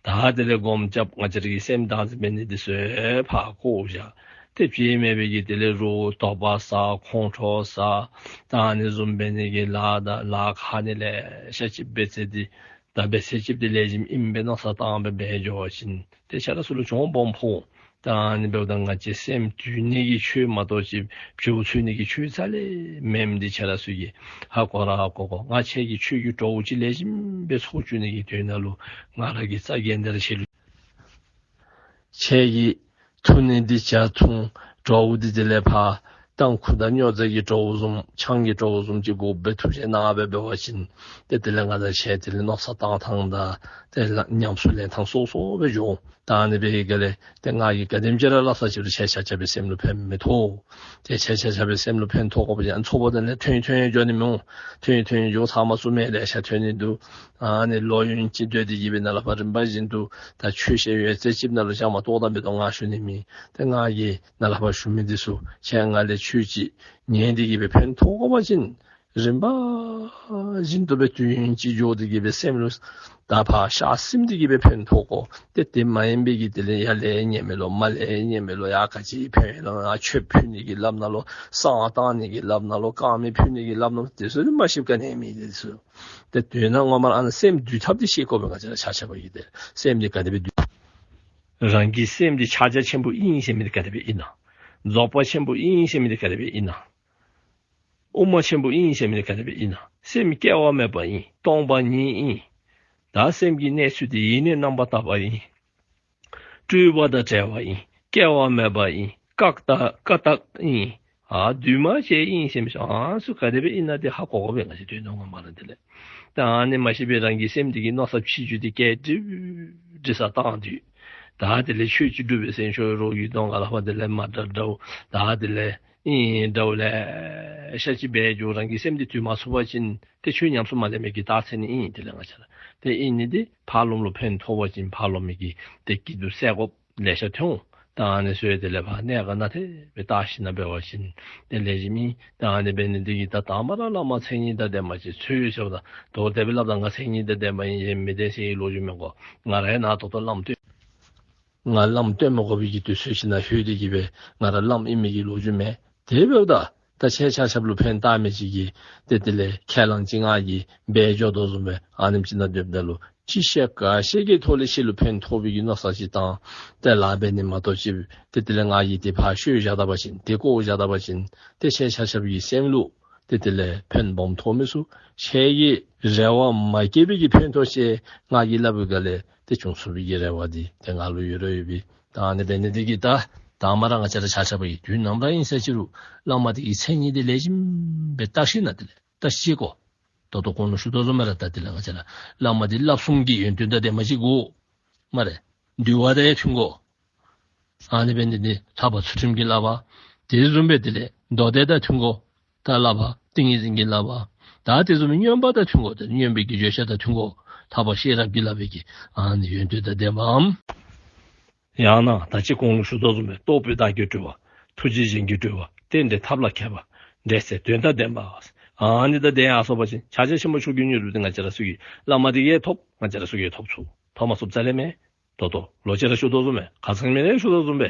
ད་དེ་ལས་སྒོམ་རྐྱབ། ང་བཅས་ར་གི་སེམས་བདག་འཛིན་འབད་ནི་འདི་ཚུ་ཕར་བཀོ་བཞག། ཏེ་བྱེད་མེད་པའི་གི་དེ་ལས་རོགས་དོགས་པ་ཟ་ཁོང་ཁྲོ་ཟ། ད་ཨ་ནི་བཟུམ་འབད་ནི་གི་ལཱ་དང་ལཱ་ཁག་ནི་ལེ་ཤ་ཅིག་འབད་ཚེ་འདི་ད་འབད་ཚེ་ཅིག་འདི་ལེགས་ཤོམ་ཨིན་པས་མནོ་བསམ་བཏང་སྦེ་འབད་འགྱོ་བ་ཅིན་ཏེ་ཁྱེད་ར་ཚུ་ལུ་གྱོང་སྦོམ་ཕོག། ད་ཨ་ནི་འབདཝ་ད་ང་བཅས་སེམས་འདུལ་ནི་གི་ཆོས་མ་གཏོགས་ཅིག་བྱིའུ་འཚོལ་ནི་གི་ཆོས་རྩ་ལས་མེནམ་འདི་ཁྱེད་ར་ཚུ་གིས་ཧ་གོ་ར་ཧ་གོ་དགོ། ང་ཁྱེད་ཀྱི་ཆོས་ཀྱི་གྲོགས་ཅིག་ལེགས་ཤོམ་སྦེ་ཚོགས་བཅུག་ནི་གི་དོན་དག་ལུ་ང་ར་གིས་རྩ་འགེངས་ཏེ་ར་ཁྱེད་ལུ་ཁྱེད་ཀྱིས་འཐུང་ནི་འདི་ཇ་འཐུང་། གྲོགས་འདི་དེ་ལས་ཕར་ཏམ་ཁུ་དང་སྨྱོ་རྫས་ཀྱི་གྲོགས་བཟུམ་ཆང་གི་གྲོགས་བཟུམ་ཅིག་དགོ་པའི་ཐུགས་བཞེད་གནང་སྦེ་འབད་བ་ཅིན་ཏེ་དེ་ལས་ང་དང་ཁྱེད་དེ་ལས་མནོ་བསམ་བཏང་ཐངས་དང་ཏེ་ལ་ཉམས་སུ་ལེན་ཐངས་སོ་སོ་སྦེ་འགྱོ་འོང་། ད་ཨ་ནི་འབད་བའི་སྒང་ལས་ཏེ་ང་གིས་ག་དེམ་ཅིག་ར་སླབ་ས་ཅིག་རུང་ཁྱེད་ཆ་ཁྱབ་ཀྱི་སེམས་ལུ་ཕན་མི་ཐོགས། ཏེ་ཁྱེད་ཆ་ཁྱབ་ཀྱི་སེམས་ལུ་ཕན་ཐོགས་དགོ་པ་ཅིན་ཚོགས་པ་དེ་ལས་ཐོན་ཐོན་འགྱོ་ནི་མི་འོང་། ཐོན་ཐོན་འགྱོ་ཚར་མ་ཚུགས་མི་ལེ་ཤ་ཐོན་ནི་འདུག། ཨ་ནི་ལོ་ཡུན་ཅིག་སྡོད་དེ་གི་སྦེ་ནཱ་ལས་ཕར་རིམ་པ་བཞིན་དུ་ད་ཆོས་བཤད་ཡོད་ཚད་ཅིག་ནང་ལུ་བཅའ་མར་གཏོགས་ད་མི་གཏོགས་ང་ཞུ་ནི་མེད། ཏེ་ང་གིས་ནཱ་ལས་ཕར་ཞུ་མི་འདི་ཚུ་ཁྱེད་ང་ལས་ཆོས་ཅིག་ཉན་ཏེ་གི་སྦེ་ཕན་ཐོགས་དགོ་པ་ཅིན་རིམ་པ་བཞིན་དུ་སྦེ་དུས་ཡུན་ཅིག་འགྱོ་སྟེ་གི་སྦེ་སེམས་ལུ་ད་ཕར་ཤ་སིམ་སྟེ་གི་སྦེ་ཕན་ཐོགས་དགོ། ཏེ་དེ་མ་ཡིན་པའི་གི་དེ་ལས་ཡར་ལས་ཉན་མི་ལོ་མར་ལས་ཉན་མི་ལོ་ཡར་ག་ཅི་ཕན་ལོ་ཡར་མཆོད་ཕུལ་ནི་གི་ལམ་ནང་ལུ་བསང་བཏང་ནི་གི་ལམ་ནང་ལུ་དཀར་མེ་ཕུལ་ནི་གི་ལམ་ནང་ལུ་དེ་ཚུ་མ་ཤེསཔ་ག་ནི་མེད་དེ་ཚུ། ཏེ་དོན་དག་ངོ་མ་ར་ཨ་ནི་སེམས་འདུལ་ཐབས་འདི་ཤེས་དགོ་པས། ང་བཅས་ར་ཆ་ཁྱབ་ཀྱིས་ཏེ་སེམས་འདི་ག་དེ་སྦེ་འདུལ། རང་གི་སེམས་འདི་ཕྱག་རྒྱ་ཆེན་པོ་ཨིན་ཟེར་མི་འདི་ག་དེ་སྦེ་ཨིན་ན། རྫོགས་པ་ཆེན་པོ་ཨིན་ཟེར་མི་འདི་ག་དེ་སྦེ་ཨིན་ན། དབུ་མ་ཆེན་པོ་ཨིན་ཟེར་མི་འདི་ག་དེ་སྦེ་ཨིན་ན། སེམས་སྐྱེ་བ་མེད་པ་ཨིན། སྟོང་པ་ཉིད་ཨིན། ད་སེམས་ཀྱི་གནས་ཚུལ་འདི་ཡེ་ནས་རྣམ་པར་དག་པ་ཨིན། སྤྲོས་པ་དང་བྲལ་བ་ཨིན། སྐྱེ་བ་མེད་པ་ཨིན། བཀག་རྟགས་བཀག་རྟགས་ཨིན། ཨ་འདུས་མ་བྱས་ཨིན་ཟེར་མི་ཚུ་ཨ་ནི་ཚུ་ག་དེ་སྦེ་ཨིན་ན་འདི་ཧ་གོ་དགོ་པས། ང་བཅས་དོན་དུ་ངོ་མ་ར་དེ་ལས་ད་ཨ་ནི་མ་ཤེས་པའི་རང་གི་སེམས་འདི་གི་མནོ་བསམ་ཕྱི་འགྱུར་འདི་སྐད་འདྲི་འདྲི་ས་བཏང་དུས། ད་དེ་ལས་ཆོས་ཅིག་སྒྲུབ་པའི་སེམས་ཤོར་རོགས་ཀྱི་གདོང་ཁ་ལ་ཕར་དེ་ལས་མ་འདྲ་འདྲཝ། ད་དེ་ལས་ཨིན་འདྲཝ་ལེ་ཤ་ཅིག་འབད་འགྱོ། རང་གི་སེམས་འདི་འདུས་མ་ཚུགས་པ་ཅིན་ཏེ་ཆོས་ཉམས་སུ་མ་ལེན་མི་གི་རྟགས་མཚན་ཨིན། དེ་ལས་ང་བཅས་ར་ཏེ་ཨིན་ནི་འདི་ཕར་ལོགམ་ལུ་ཕན་ཐོགས་པ་ཅིན་ཕར་ལོགམ་གི་ཏེ་སྐྱིད་སྡུག་སེལ་དགོཔ་ལེ་ཤ་ཐོན་འོང་། ད་ཨ་ནི་ཚུ་དེ་ལས་ཕར་གནད་འགག་སྣ་ཐེག་སྦེ་བརྟག་ཞིབ་ན་འབད་བ་ཅིན་ཏེ་ལེགས་ཤོམ་ཨིན། ད་ཨ་ནི་འབད་ནི་འདི་གིས་ད་དང་པ་ར་བླ་མ་མཚན་ཉིད་དང་ལྡན་པ་ཅིག་འཚོལ་ཟེརཝ་ད་ད་དེ་སྦེ་སླབ་ད་ང་མཚན་ཉིད་དང་ལྡན་པ་ཨིན་གཞན་མི་ལྡན་ཟེར་བའི་ལོ་རྒྱུས་མི་དགོ། ང་ར་ཡང་ན་ད་ལྟོ་བླམ་སྟོན་ང་བླམ་སྟོན་མ་དགོ་པའི་གི་དུས་ཚོད་ཅིག་ནང་ལྷོད་དེ་གི་སྦེ་ང་ར་བླམ་ཨིན་མི་གི་ལོ་རྒྱུས་མེད། དེ་འབདཝ་ད་ད་ཁྱེད་ཆ་ཁྱབ་ལུ་ཕན་བཏགས་མི་ཅིག་གི་ཏེ་དེ་ལས་ཁས་བླངས་ཅིག་ང་གིས་འབད་འགྱོ་དོ་བཟུམ་སྦེ་ཨ་ནེམ་ཅིག་ནང་སྡོདཔ་ད་ལུ་ཅི་བཤད་ག་བཤད་ཀྱི་ཐོག་ལས་ཁྱེད་ལུ་ཕན་ཐོགས་པའི་གི་མནོ་བསམ་ཅིག་བཏང་ཏེ་ལཱ་འབད་ནི་མ་གཏོགས་ཅིག་ཏེ་དེ་ལས་ང་གིས་དེ་ཕར་ཤོད་བཞག་ད་པ་ཅིན་དེ་བཀོ་བཞག་ད་པ་ཅིན་ཏེ་ཁྱེད་ཆ་ཁྱབ་ཀྱི་སེམས་ལུ་ཏེ་དེ་ལས་ཕན་སྦོམ་ཐོགས་མི་ཚུགས། ཁྱེད་ཀྱི་རེ་བ་མ་སྐྱེས་པའི་གི་ཕན་ཐོགས་ཅིག་ང་གིས་སླབ་པའི་སྒང་ལས་ཏེ་བྱུང་ཚུགས་པའི་གི་རེ་བ་འདི་ཏེ་ང་ལུ་ཡོད་ར་ཡོད་པས། ད་ཨ་ནི་འབད་ནི་འདི་གིས་ད་དང་པ་ར་ང་བཅས་ར་ཆ་ཁྱབ་ཀྱིས་དུས་ནམ་ར་ཨིན་ས་ཅིག་རུང་བླ་མ་འདི་གི་མཚན་ཉིད་འདི་ལེགས་ཤོམ་སྦེ་བརྟག་ཞིབ་ན་དེ་ལས་བརྟག་ཞིབ་དགོ། ད་ལྟོ་གོང་ལུ་ཞུ་དོ་བཟུམ་སྦེ་ར་ད་དེ་ལས་ང་བཅས་ར་བླ་མ་འདི་བསླབ་གསུམ་གྱི་ཡོན་ཏན་དང་ལྡན་པ་ཅིག་དགོ་སྨ་རེ། འདུལ་བ་དང་ཡང་མཐུན་དགོ། ཨ་ནི་འབད་ནི་འདི་ལྷ་པ་ཚུལ་ཁྲིམས་ཀྱི་བསླབ་པ། དེ་བཟུམ་སྦེ་དེ་ལས་མདོ་སྡེ་དང་མཐུན་དགོ། ད་བསླབ་པ་ཏིང་ངེ་འཛིན་གྱི་བསླབ་པ། ད་དེ་བཟུམ་སྦེ་མངོན་པ་དང་མཐུན་དགོ། ཏེ་མངོན་པའི་གི་བརྗོད་བྱ་དང་མཐུན་དགོ། ལྷ་པ་ཤེས་རབ་ཀྱི་བསླབ་པའི་གི་ཨ་ནི་ཡོན་ཏན་དང་ལྡན་པའམ། ཡང་ན་ད་ཅི་གོང་ལུ་ཞུ་དོ་བཟུམ་སྦེ་རྟོགས་པས་བདག་རྒྱུད་གྲོལ་བ། ཐུགས་རྗེས་གཞན་རྒྱུད་གྲོལ་བ། རྟེན་འབྲེལ་ཐབས་ལ་མཁས་པ། འབྲེལ་ཚད་དོན་དང་ལྡན་པ། ཨ་ནི་དང་ལྡན་ཡར་སོང་པ་ཅིན་ཕྱག་རྒྱ་ཆེན་པོ་མཆོག་གི་མྱུར་བགྲོད་འདི་ང་བཅས་ར་ཚུ་གིས་བླ་མ་འདི་གིས་ཐོབ། ང་བཅས་ར་ཚུ་གིས་ཐོབ་ཚུགས། ཐོབ་མ་ཚུགསཔ་རྩ་ལས་མེད། ད་ལྟོ་ལོག་ཅི་ར་ཞུ་དོ་བཟུམ་སྦེ་ཁ་ཚང་མེད་ལས་ཞུ་དོ་བཟུམ་སྦེ་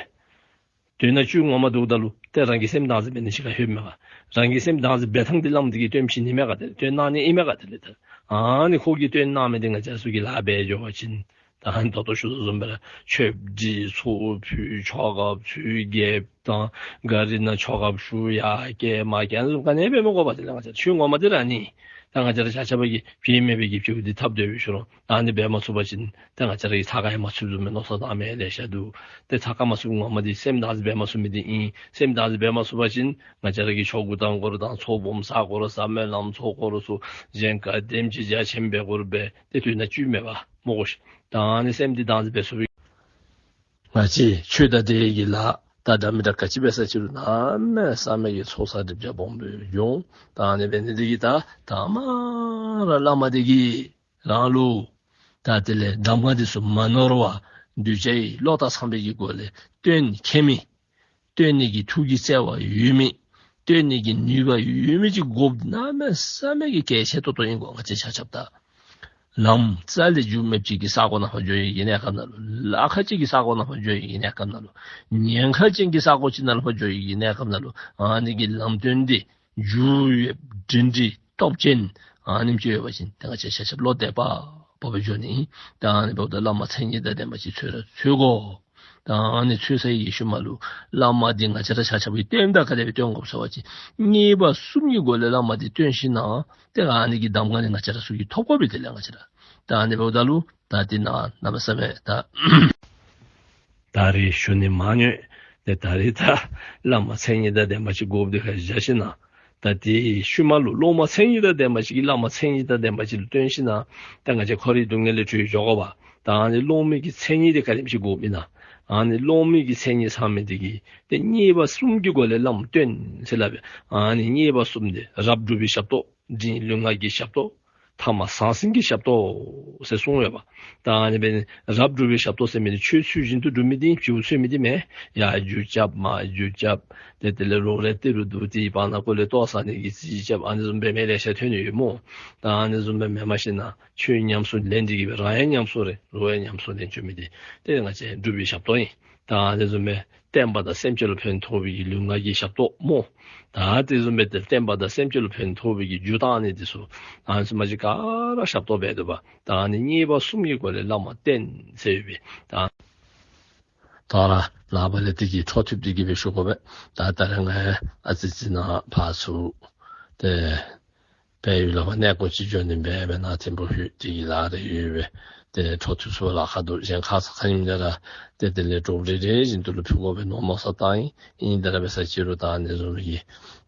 དོན་ནང་བཅུད་ངོ་མ་འདུག་ད་ལུ་ཏེ་རང་གི་སེམས་བདག་འཛིན་འབད་ནི་ཅིག་ཁར་ལྷོདཔ་མས་ག། རང་གི་སེམས་བདག་འཛིན་འབད་ཐངས་འདི་བླམ་འདི་གིས་སྟོན་བྱིན་ནི་མས་ག། ཏེ་སྟོན་གནང་ནི་ཨིན་མས་ག། དེ་ལས་ད་ཨ་ནི་ཁོ་གིས་སྟོན་གནང་མི་འདི་ང་བཅས་ཚུ་གིས་ལཱ་འབད་འགྱོ་བ་ཅིན་ད་ཨ་ནི་ད་ལྟོ་ཞུ་དོ་བཟུམ་སྦེ་ར་མཆོད་སྦྱིན་ཚོགས་ཕུལ་ཆོ་ག་ཚུ་རྐྱབ་དང་ག་རི་ནང་ཆོ་ག་ཞུ་ཡར་བསྐྱལ་མར་བསྐྱལ་ཨ་ནི་བཟུམ་ག་ནི་འབད་མི་དགོ་པས། དེ་ལས་ང་བཅས་ཆོས་ངོ་མ་འདི་ར་ཨ་ནི་ད་ང་བཅས་ར་ཆ་ཁྱབ་ཀྱིས་བྱིན་མེད་པའི་གི་བྱིན་འདི་ཐབས་འདོད་པའི་ཤུལ་ལུ་ཨ་ནི་འབད་མ་ཚུགས་པ་ཅིན་ད་ང་བཅས་ར་གིས་ཚ་ཁ་ཡང་མ་ཚུདཔ་བཟུམ་སྦེ་མནོ་བསམ་བཏང་མི་ལེ་ཤ་འདུག། ཏེ་ཚ་ཁ་མ་ཚུདཔ་ངོ་མ་འདི་སེམས་བདག་འཛིན་འབད་མ་ཚུགས་མི་འདི་ཨིན། སེམས་བདག་འཛིན་འབད་མ་ཚུགས་པ་ཅིན་ང་བཅས་ར་གིས་ཆོ་ག་བཏང་དགོ་རུང་བཏང་ཚོགས་སྦོམ་བསག་དགོ་རུང་བསག་སྨོན་ལམ་ཚོགས་དགོ་རུང་ཚོགས་གཞན་ག་དེམ་ཅིག་རྒྱ་ཆེན་འབད་དགོ་རུང་འབད་ཏེ་དོན་ནང་བཅུད་མེད་པ་སྨོ་གོ་ཤིག། ད་ཨ་ནི་སེམས་འདི་བདག་འཛིན་འབད་ཚུགས་པའི་ང་བཅས་ཆོས་དང་འབྲེལ་གྱི་ལཱ་ད་འདྲ་མི་འདྲ་ག་ཅི་འབད་ས་ཅིག་རུང་གནམ་མེད་ས་མེད་ཀྱི་ཚོགས་བསགས་སྒྲིབ་སྦྱང་སྦོམ་སྦེ་འབྱུང་། ད་ཨ་ནི་འབད་ནི་འདི་གིས་ད་དང་པ་ར་བླ་མ་འདི་གིས་རང་ལུ་ད་དེ་ལས་གདམས་ངག་འདི་ཚུ་མ་ནོར་བར་གདུལ་བྱའི་བློ་དང་འཚམས་པའི་གི་སྒོ་ལས་སྟོན་མཁྱེན་མི་སྟོན་ནི་གི་ཐུགས་ཀྱི་བརྩེ་བ་ཡོད་མི། སྟོན་ནི་གི་ནུས་པ་ཡོད་མི་ཅིག་དགོཔ་གནམ་མེད་ས་མེད་ཀྱི་གལ་ཆེ་ཏོག་ཏོ་ཨིན་གོ། ང་བཅས་ཆ་ཁྱབ་ད་ལམ་རྩ་ལས་རྒྱུས་མེདཔ་ཅིག་གི་ས་གོ་ནང་ཕར་འགྱོ་ཡི་གི་གནས་སྐབས་ནང་ལུ་ལཱ་ཁག་ཅིག་གི་ས་གོ་ནང་ཕར་འགྱོ་ཡི་གི་གནས་སྐབས་ནང་ལུ་ཉེན་ཁ་ཅན་གྱི་ས་གོ་ཅིག་ནང་ལུ་ཕར་འགྱོ་ཡི་གི་གནས་སྐབས་ནང་ལུ་ཨ་ནི་གི་ལམ་སྟོན་འདི་རྒྱུ་ཡོད་སྒྲིང་སྒྲི་སྟོབས་ཅན་ཨ་ནེམ་ཅིག་ཡོད་པ་ཅིན་ཏེ་ང་བཅས་ཆ་ཁྱབ་བློ་བདེ་བ་སྦོམ་སྦེ་འགྱོ་ནི་ཨིན། ད་ཨ་ནི་འབདཝ་ད་བླ་མ་མཚན་ཉིད་དང་ལྡན་པ་ཅིག་འཚོལ་ར་འཚོལ་དགོ། ད་ཨ་ནི་འཚོལ་ཚར་བའི་ཤུལ་མ་ལུ་བླ་མ་འདི་ང་བཅས་ར་ཆ་ཁྱབ་ཀྱིས་བསྟེན་ད་ག་དེ་སྦེ་བསྟེན་དགོཔ་ཟེར་བ་ཅིན་མཉེས་པ་གསུམ་གྱི་སྒོ་ལས་བླ་མ་འདི་བསྟེན་ཞིན་ན་ཏེ་ཨ་ནི་གི་གདམས་ངག་འདི་ང་བཅས་ར་ཚུ་གིས་ཐོབ་དགོ་པས། དེ་ལས་ང་བཅས་ར་ད་ཨ་ནི་འབདཝ་ད་ལུ་ད་འདི་ནང་གནམ་མེད་ས་མེད་ད་ད་རེས་ཞུ་ནི་མ་ནུས། ཏེ་ད་རེས་ད་བླ་མ་མཚན་ཉིད་དང་ལྡན་པ་ཅིག་དགོཔ་འདི་ཁར་བཞག་ཞིན་ན་ད་དེའི་ཤུལ་མ་ལུ་སློབ་མ་མཚན་ཉིད་དང་ལྡན་པ་ཅིག་གིས་བླ་མ་མཚན་ཉིད་དང་ལྡན་པ་ཅིག་ལུ་བསྟེན་ཞིན་ན་ད་ང་བཅས་འཁོར་བའི་སྡུག་བསྔལ་ལས་གྲོལ་འགྱོ་དགོ་པས། ད་ཨ་ནི་སློབ་མའི་གི་མཚན་ཉིད་འདི་ག་དེམ་ཅིག་དགོཔ་ཨིན་ན། ཨ་ནི་སློབ་མའི་གི་མཚན་ཉིད་ཚང་མི་འདི་གིས་ཏེ་མཉེས་པ་གསུམ་གྱི་སྒོ་ལས་བླ་མ་བསྟེན་ཟེར་སླབ་པས། ཨ་ནི་མཉེས་པ་གསུམ་འདི་རབ་སྒྲུབ་པའི་ཞབས་ཏོག། འབྲིང་ལུས་ངག་གི་ཞབས་ཏོག། ཐ་མ་ཟང་ཟིང་གི་ཞབས་ཏོག་ཟེར་གསུངས་ཡོད་པ། ད་ཨ་ནི་འབད་ནི་རབ་སྒྲུབ་པའི་ཞབས་ཏོག་ཟེར་མི་འདི་ཆོས་ཚུལ་བཞིན་དུ་སྒྲུབ་མི་འདི་ཨིན། བྱིའུ་འཚོལ་མི་འདི་མེན། ཡར་རྒྱུག་རྐྱབ་མར་རྒྱུག་རྐྱབ་ཏེ་དེ་ལས་རོགས་རེ་ཏི་རུ་འདུག་སྟེ་བར་ན་ཀོ་ལས་ལྟོ་ཟ་ནི་གི་རྩིས་རྐྱབ་ཨ་ནི་བཟུམ་འབད་མི་ལེ་ཤ་ཐོན་ནི་ཡོད་སྨོ། ད་ཨ་ནི་བཟུམ་འབད་མི་མ་ཤེས་ན་ཆོས་ཉམས་སུ་ལེན་ཏེ་གི་སྦེ་རང་ཡང་ཉམས་སུ་རེ་རོགས་ཡང་ཉམས་སུ་ལེན་བཅུག་མི་འདི་ཏེ་ང་བཅས་སྒྲུབ་པའི་ཞབས་ཏོག་ཨིན། ད་ཨ་ནི་བཟུམ་འབད་བསྟན་པ་དང་སེམས་ཅན་ལུ་ཕན་ཐོགས་པའི་གི་ལུས་ངག་གི་ཞབས་ཏོག་སྨོ། ད་དེ་བཟུམ་འབད་དེ་བསྟན་པ་དང་སེམས་ཅན་ལུ་ཕན་ཐོགས་པའི་གི་རྒྱུ་བཏང་ནི་འདི་ཚུ་ཨ་ནི་ཚུ་མ་གཞི་ག་ར་ཞབས་ཏོག་འབད་དོ་པ། ད་ཨ་ནི་མཉེས་པ་གསུམ་གྱི་སྒོ་ལས་བླ་མ་བསྟེན་ཟེར་ཡོད་པས། ད་ ད་ར་ནངས་པ་ལས་དེ་གི་འཕྲོ་མཐུད་དེ་གི་སྦེ་ཞུ་དགོ་པས། ད་ད་རེས་ང་ཨ་ཙི་ཅིག་ནཱ་ཕར་ཚུར་ཏེ་དཔལ་ཡུལ་ལུ་ཕར་གནས་སྐོར་ཅིག་འགྱོ་ནི་སྦེ་སྦེ་ནཱ་ཐིམ་ཕུག་ལྷོད་དེ་གི་ལཱ་རེ་ཡོད་པས། ཏེ་འཕྲོ་མཐུད་ཚུ་ལཱ་ཁག་འདུག། གཞན་ཁ་ཙ་ཁ་ཉིནམ་ལས་ར་ཏེ་དེ་ལས་གྲུབ་རེ་རེ་བཞིན་དུ་ལུ་ཕུལ་དགོ་པས་མནོ་མནོ་བསམ་བཏང་ཡི། ཨིན་དེ་ར་འབད་ས་ཅིག་རུང་ད་ཨ་ནི་བཟུམ་གྱི་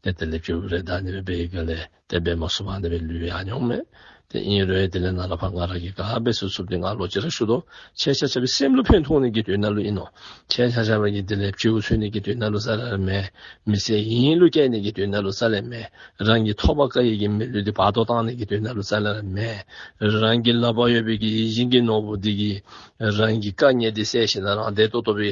ཏེ་དེ་ལས་བྱེལཝ་རེ་ད་ཨ་ནི་སྦེ་འབད་བའི་སྒང་ལས་ཏེ་འབད་མ་ཚུགས་པར་ཨ་ནི་སྦེ་ལུས་ཡར་འོང་མས། ཏེ་ཨིན་རུང་དེ་ལས་ནཱ་ལས་ཕར་ང་ར་གིས་ག་འབད་ཚུགས་ཚུགསཔ་འདི་ང་ལོག་ཅི་ར་ཞུ་དོ། ཁྱེད་ཆ་ཁྱབ་ཀྱི་སེམས་ལུ་ཕན་ཐོགས་ནི་གི་དོན་ལུ་ཨིན་ནོ། ཁྱེད་ཆ་ཁྱབ་ཀྱི་དེ་ལས་བྱེལཝ་འཚོལ་ནི་གི་དོན་ལུ་རྩ་ལས་ར་མེན། མི་ཚེ་ཡུན་རིང་ལུ་བསྐྱལ་ནི་གི་དོན་ལུ་རྩ་ལས་མེན། རང་གི་ཐོབ་པ་དཀའ་བའི་གི་མི་ལུས་འདི་བར་སྟོང་བཏང་ནི་གི་དོན་ལུ་རྩ་ལས་ར་མེན། རང་གི་ལག་པར་ཡོད་པའི་གི་ཡིད་བཞིན་གྱི་ནོར་བུ་འདི་གིས་རང་གི་དཀའ་ངལ་འདི་སེལ་ཞིནམ་ལས་རང་བདེ་ཏོག་ཏོ་སྦེ་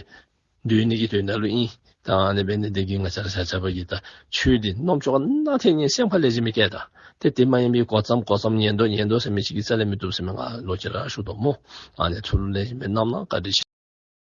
སྡོད་ནི་གི་དོན་ལུ་ཨིན། ད་ཨ་ནི་འབད་ནི་འདི་གིས་ང་བཅས་ར་ཆ་ཁྱབ་ཀྱིས་ད་ཆོས་འདི་རྣམ་ཅོ་ཁར་ནང་ཐེངས་ཉིད་སེམས་ཁར་ལེགས་ཤོམ་སྦེ་བཀལ་ད། ཏེ་དེ་མ་ཡིན་པའི་གོ་ཙམ་གོ་ཙམ་ཉན་དོ་ཉན་དོ་ཟེར་མི་ཅིག་གིས་རྩ་ལས་མི་བཏུབ་ཟེར་མི་ང་ལོག་ཅི་ར་ཞུ་དོ་སྨོ། ཨ་ནི་ཐུགས་ལུ་ལེགས་ཤོམ་སྦེ་བསྣམས་གནང་། བཀའ་དྲིན་ཆེ།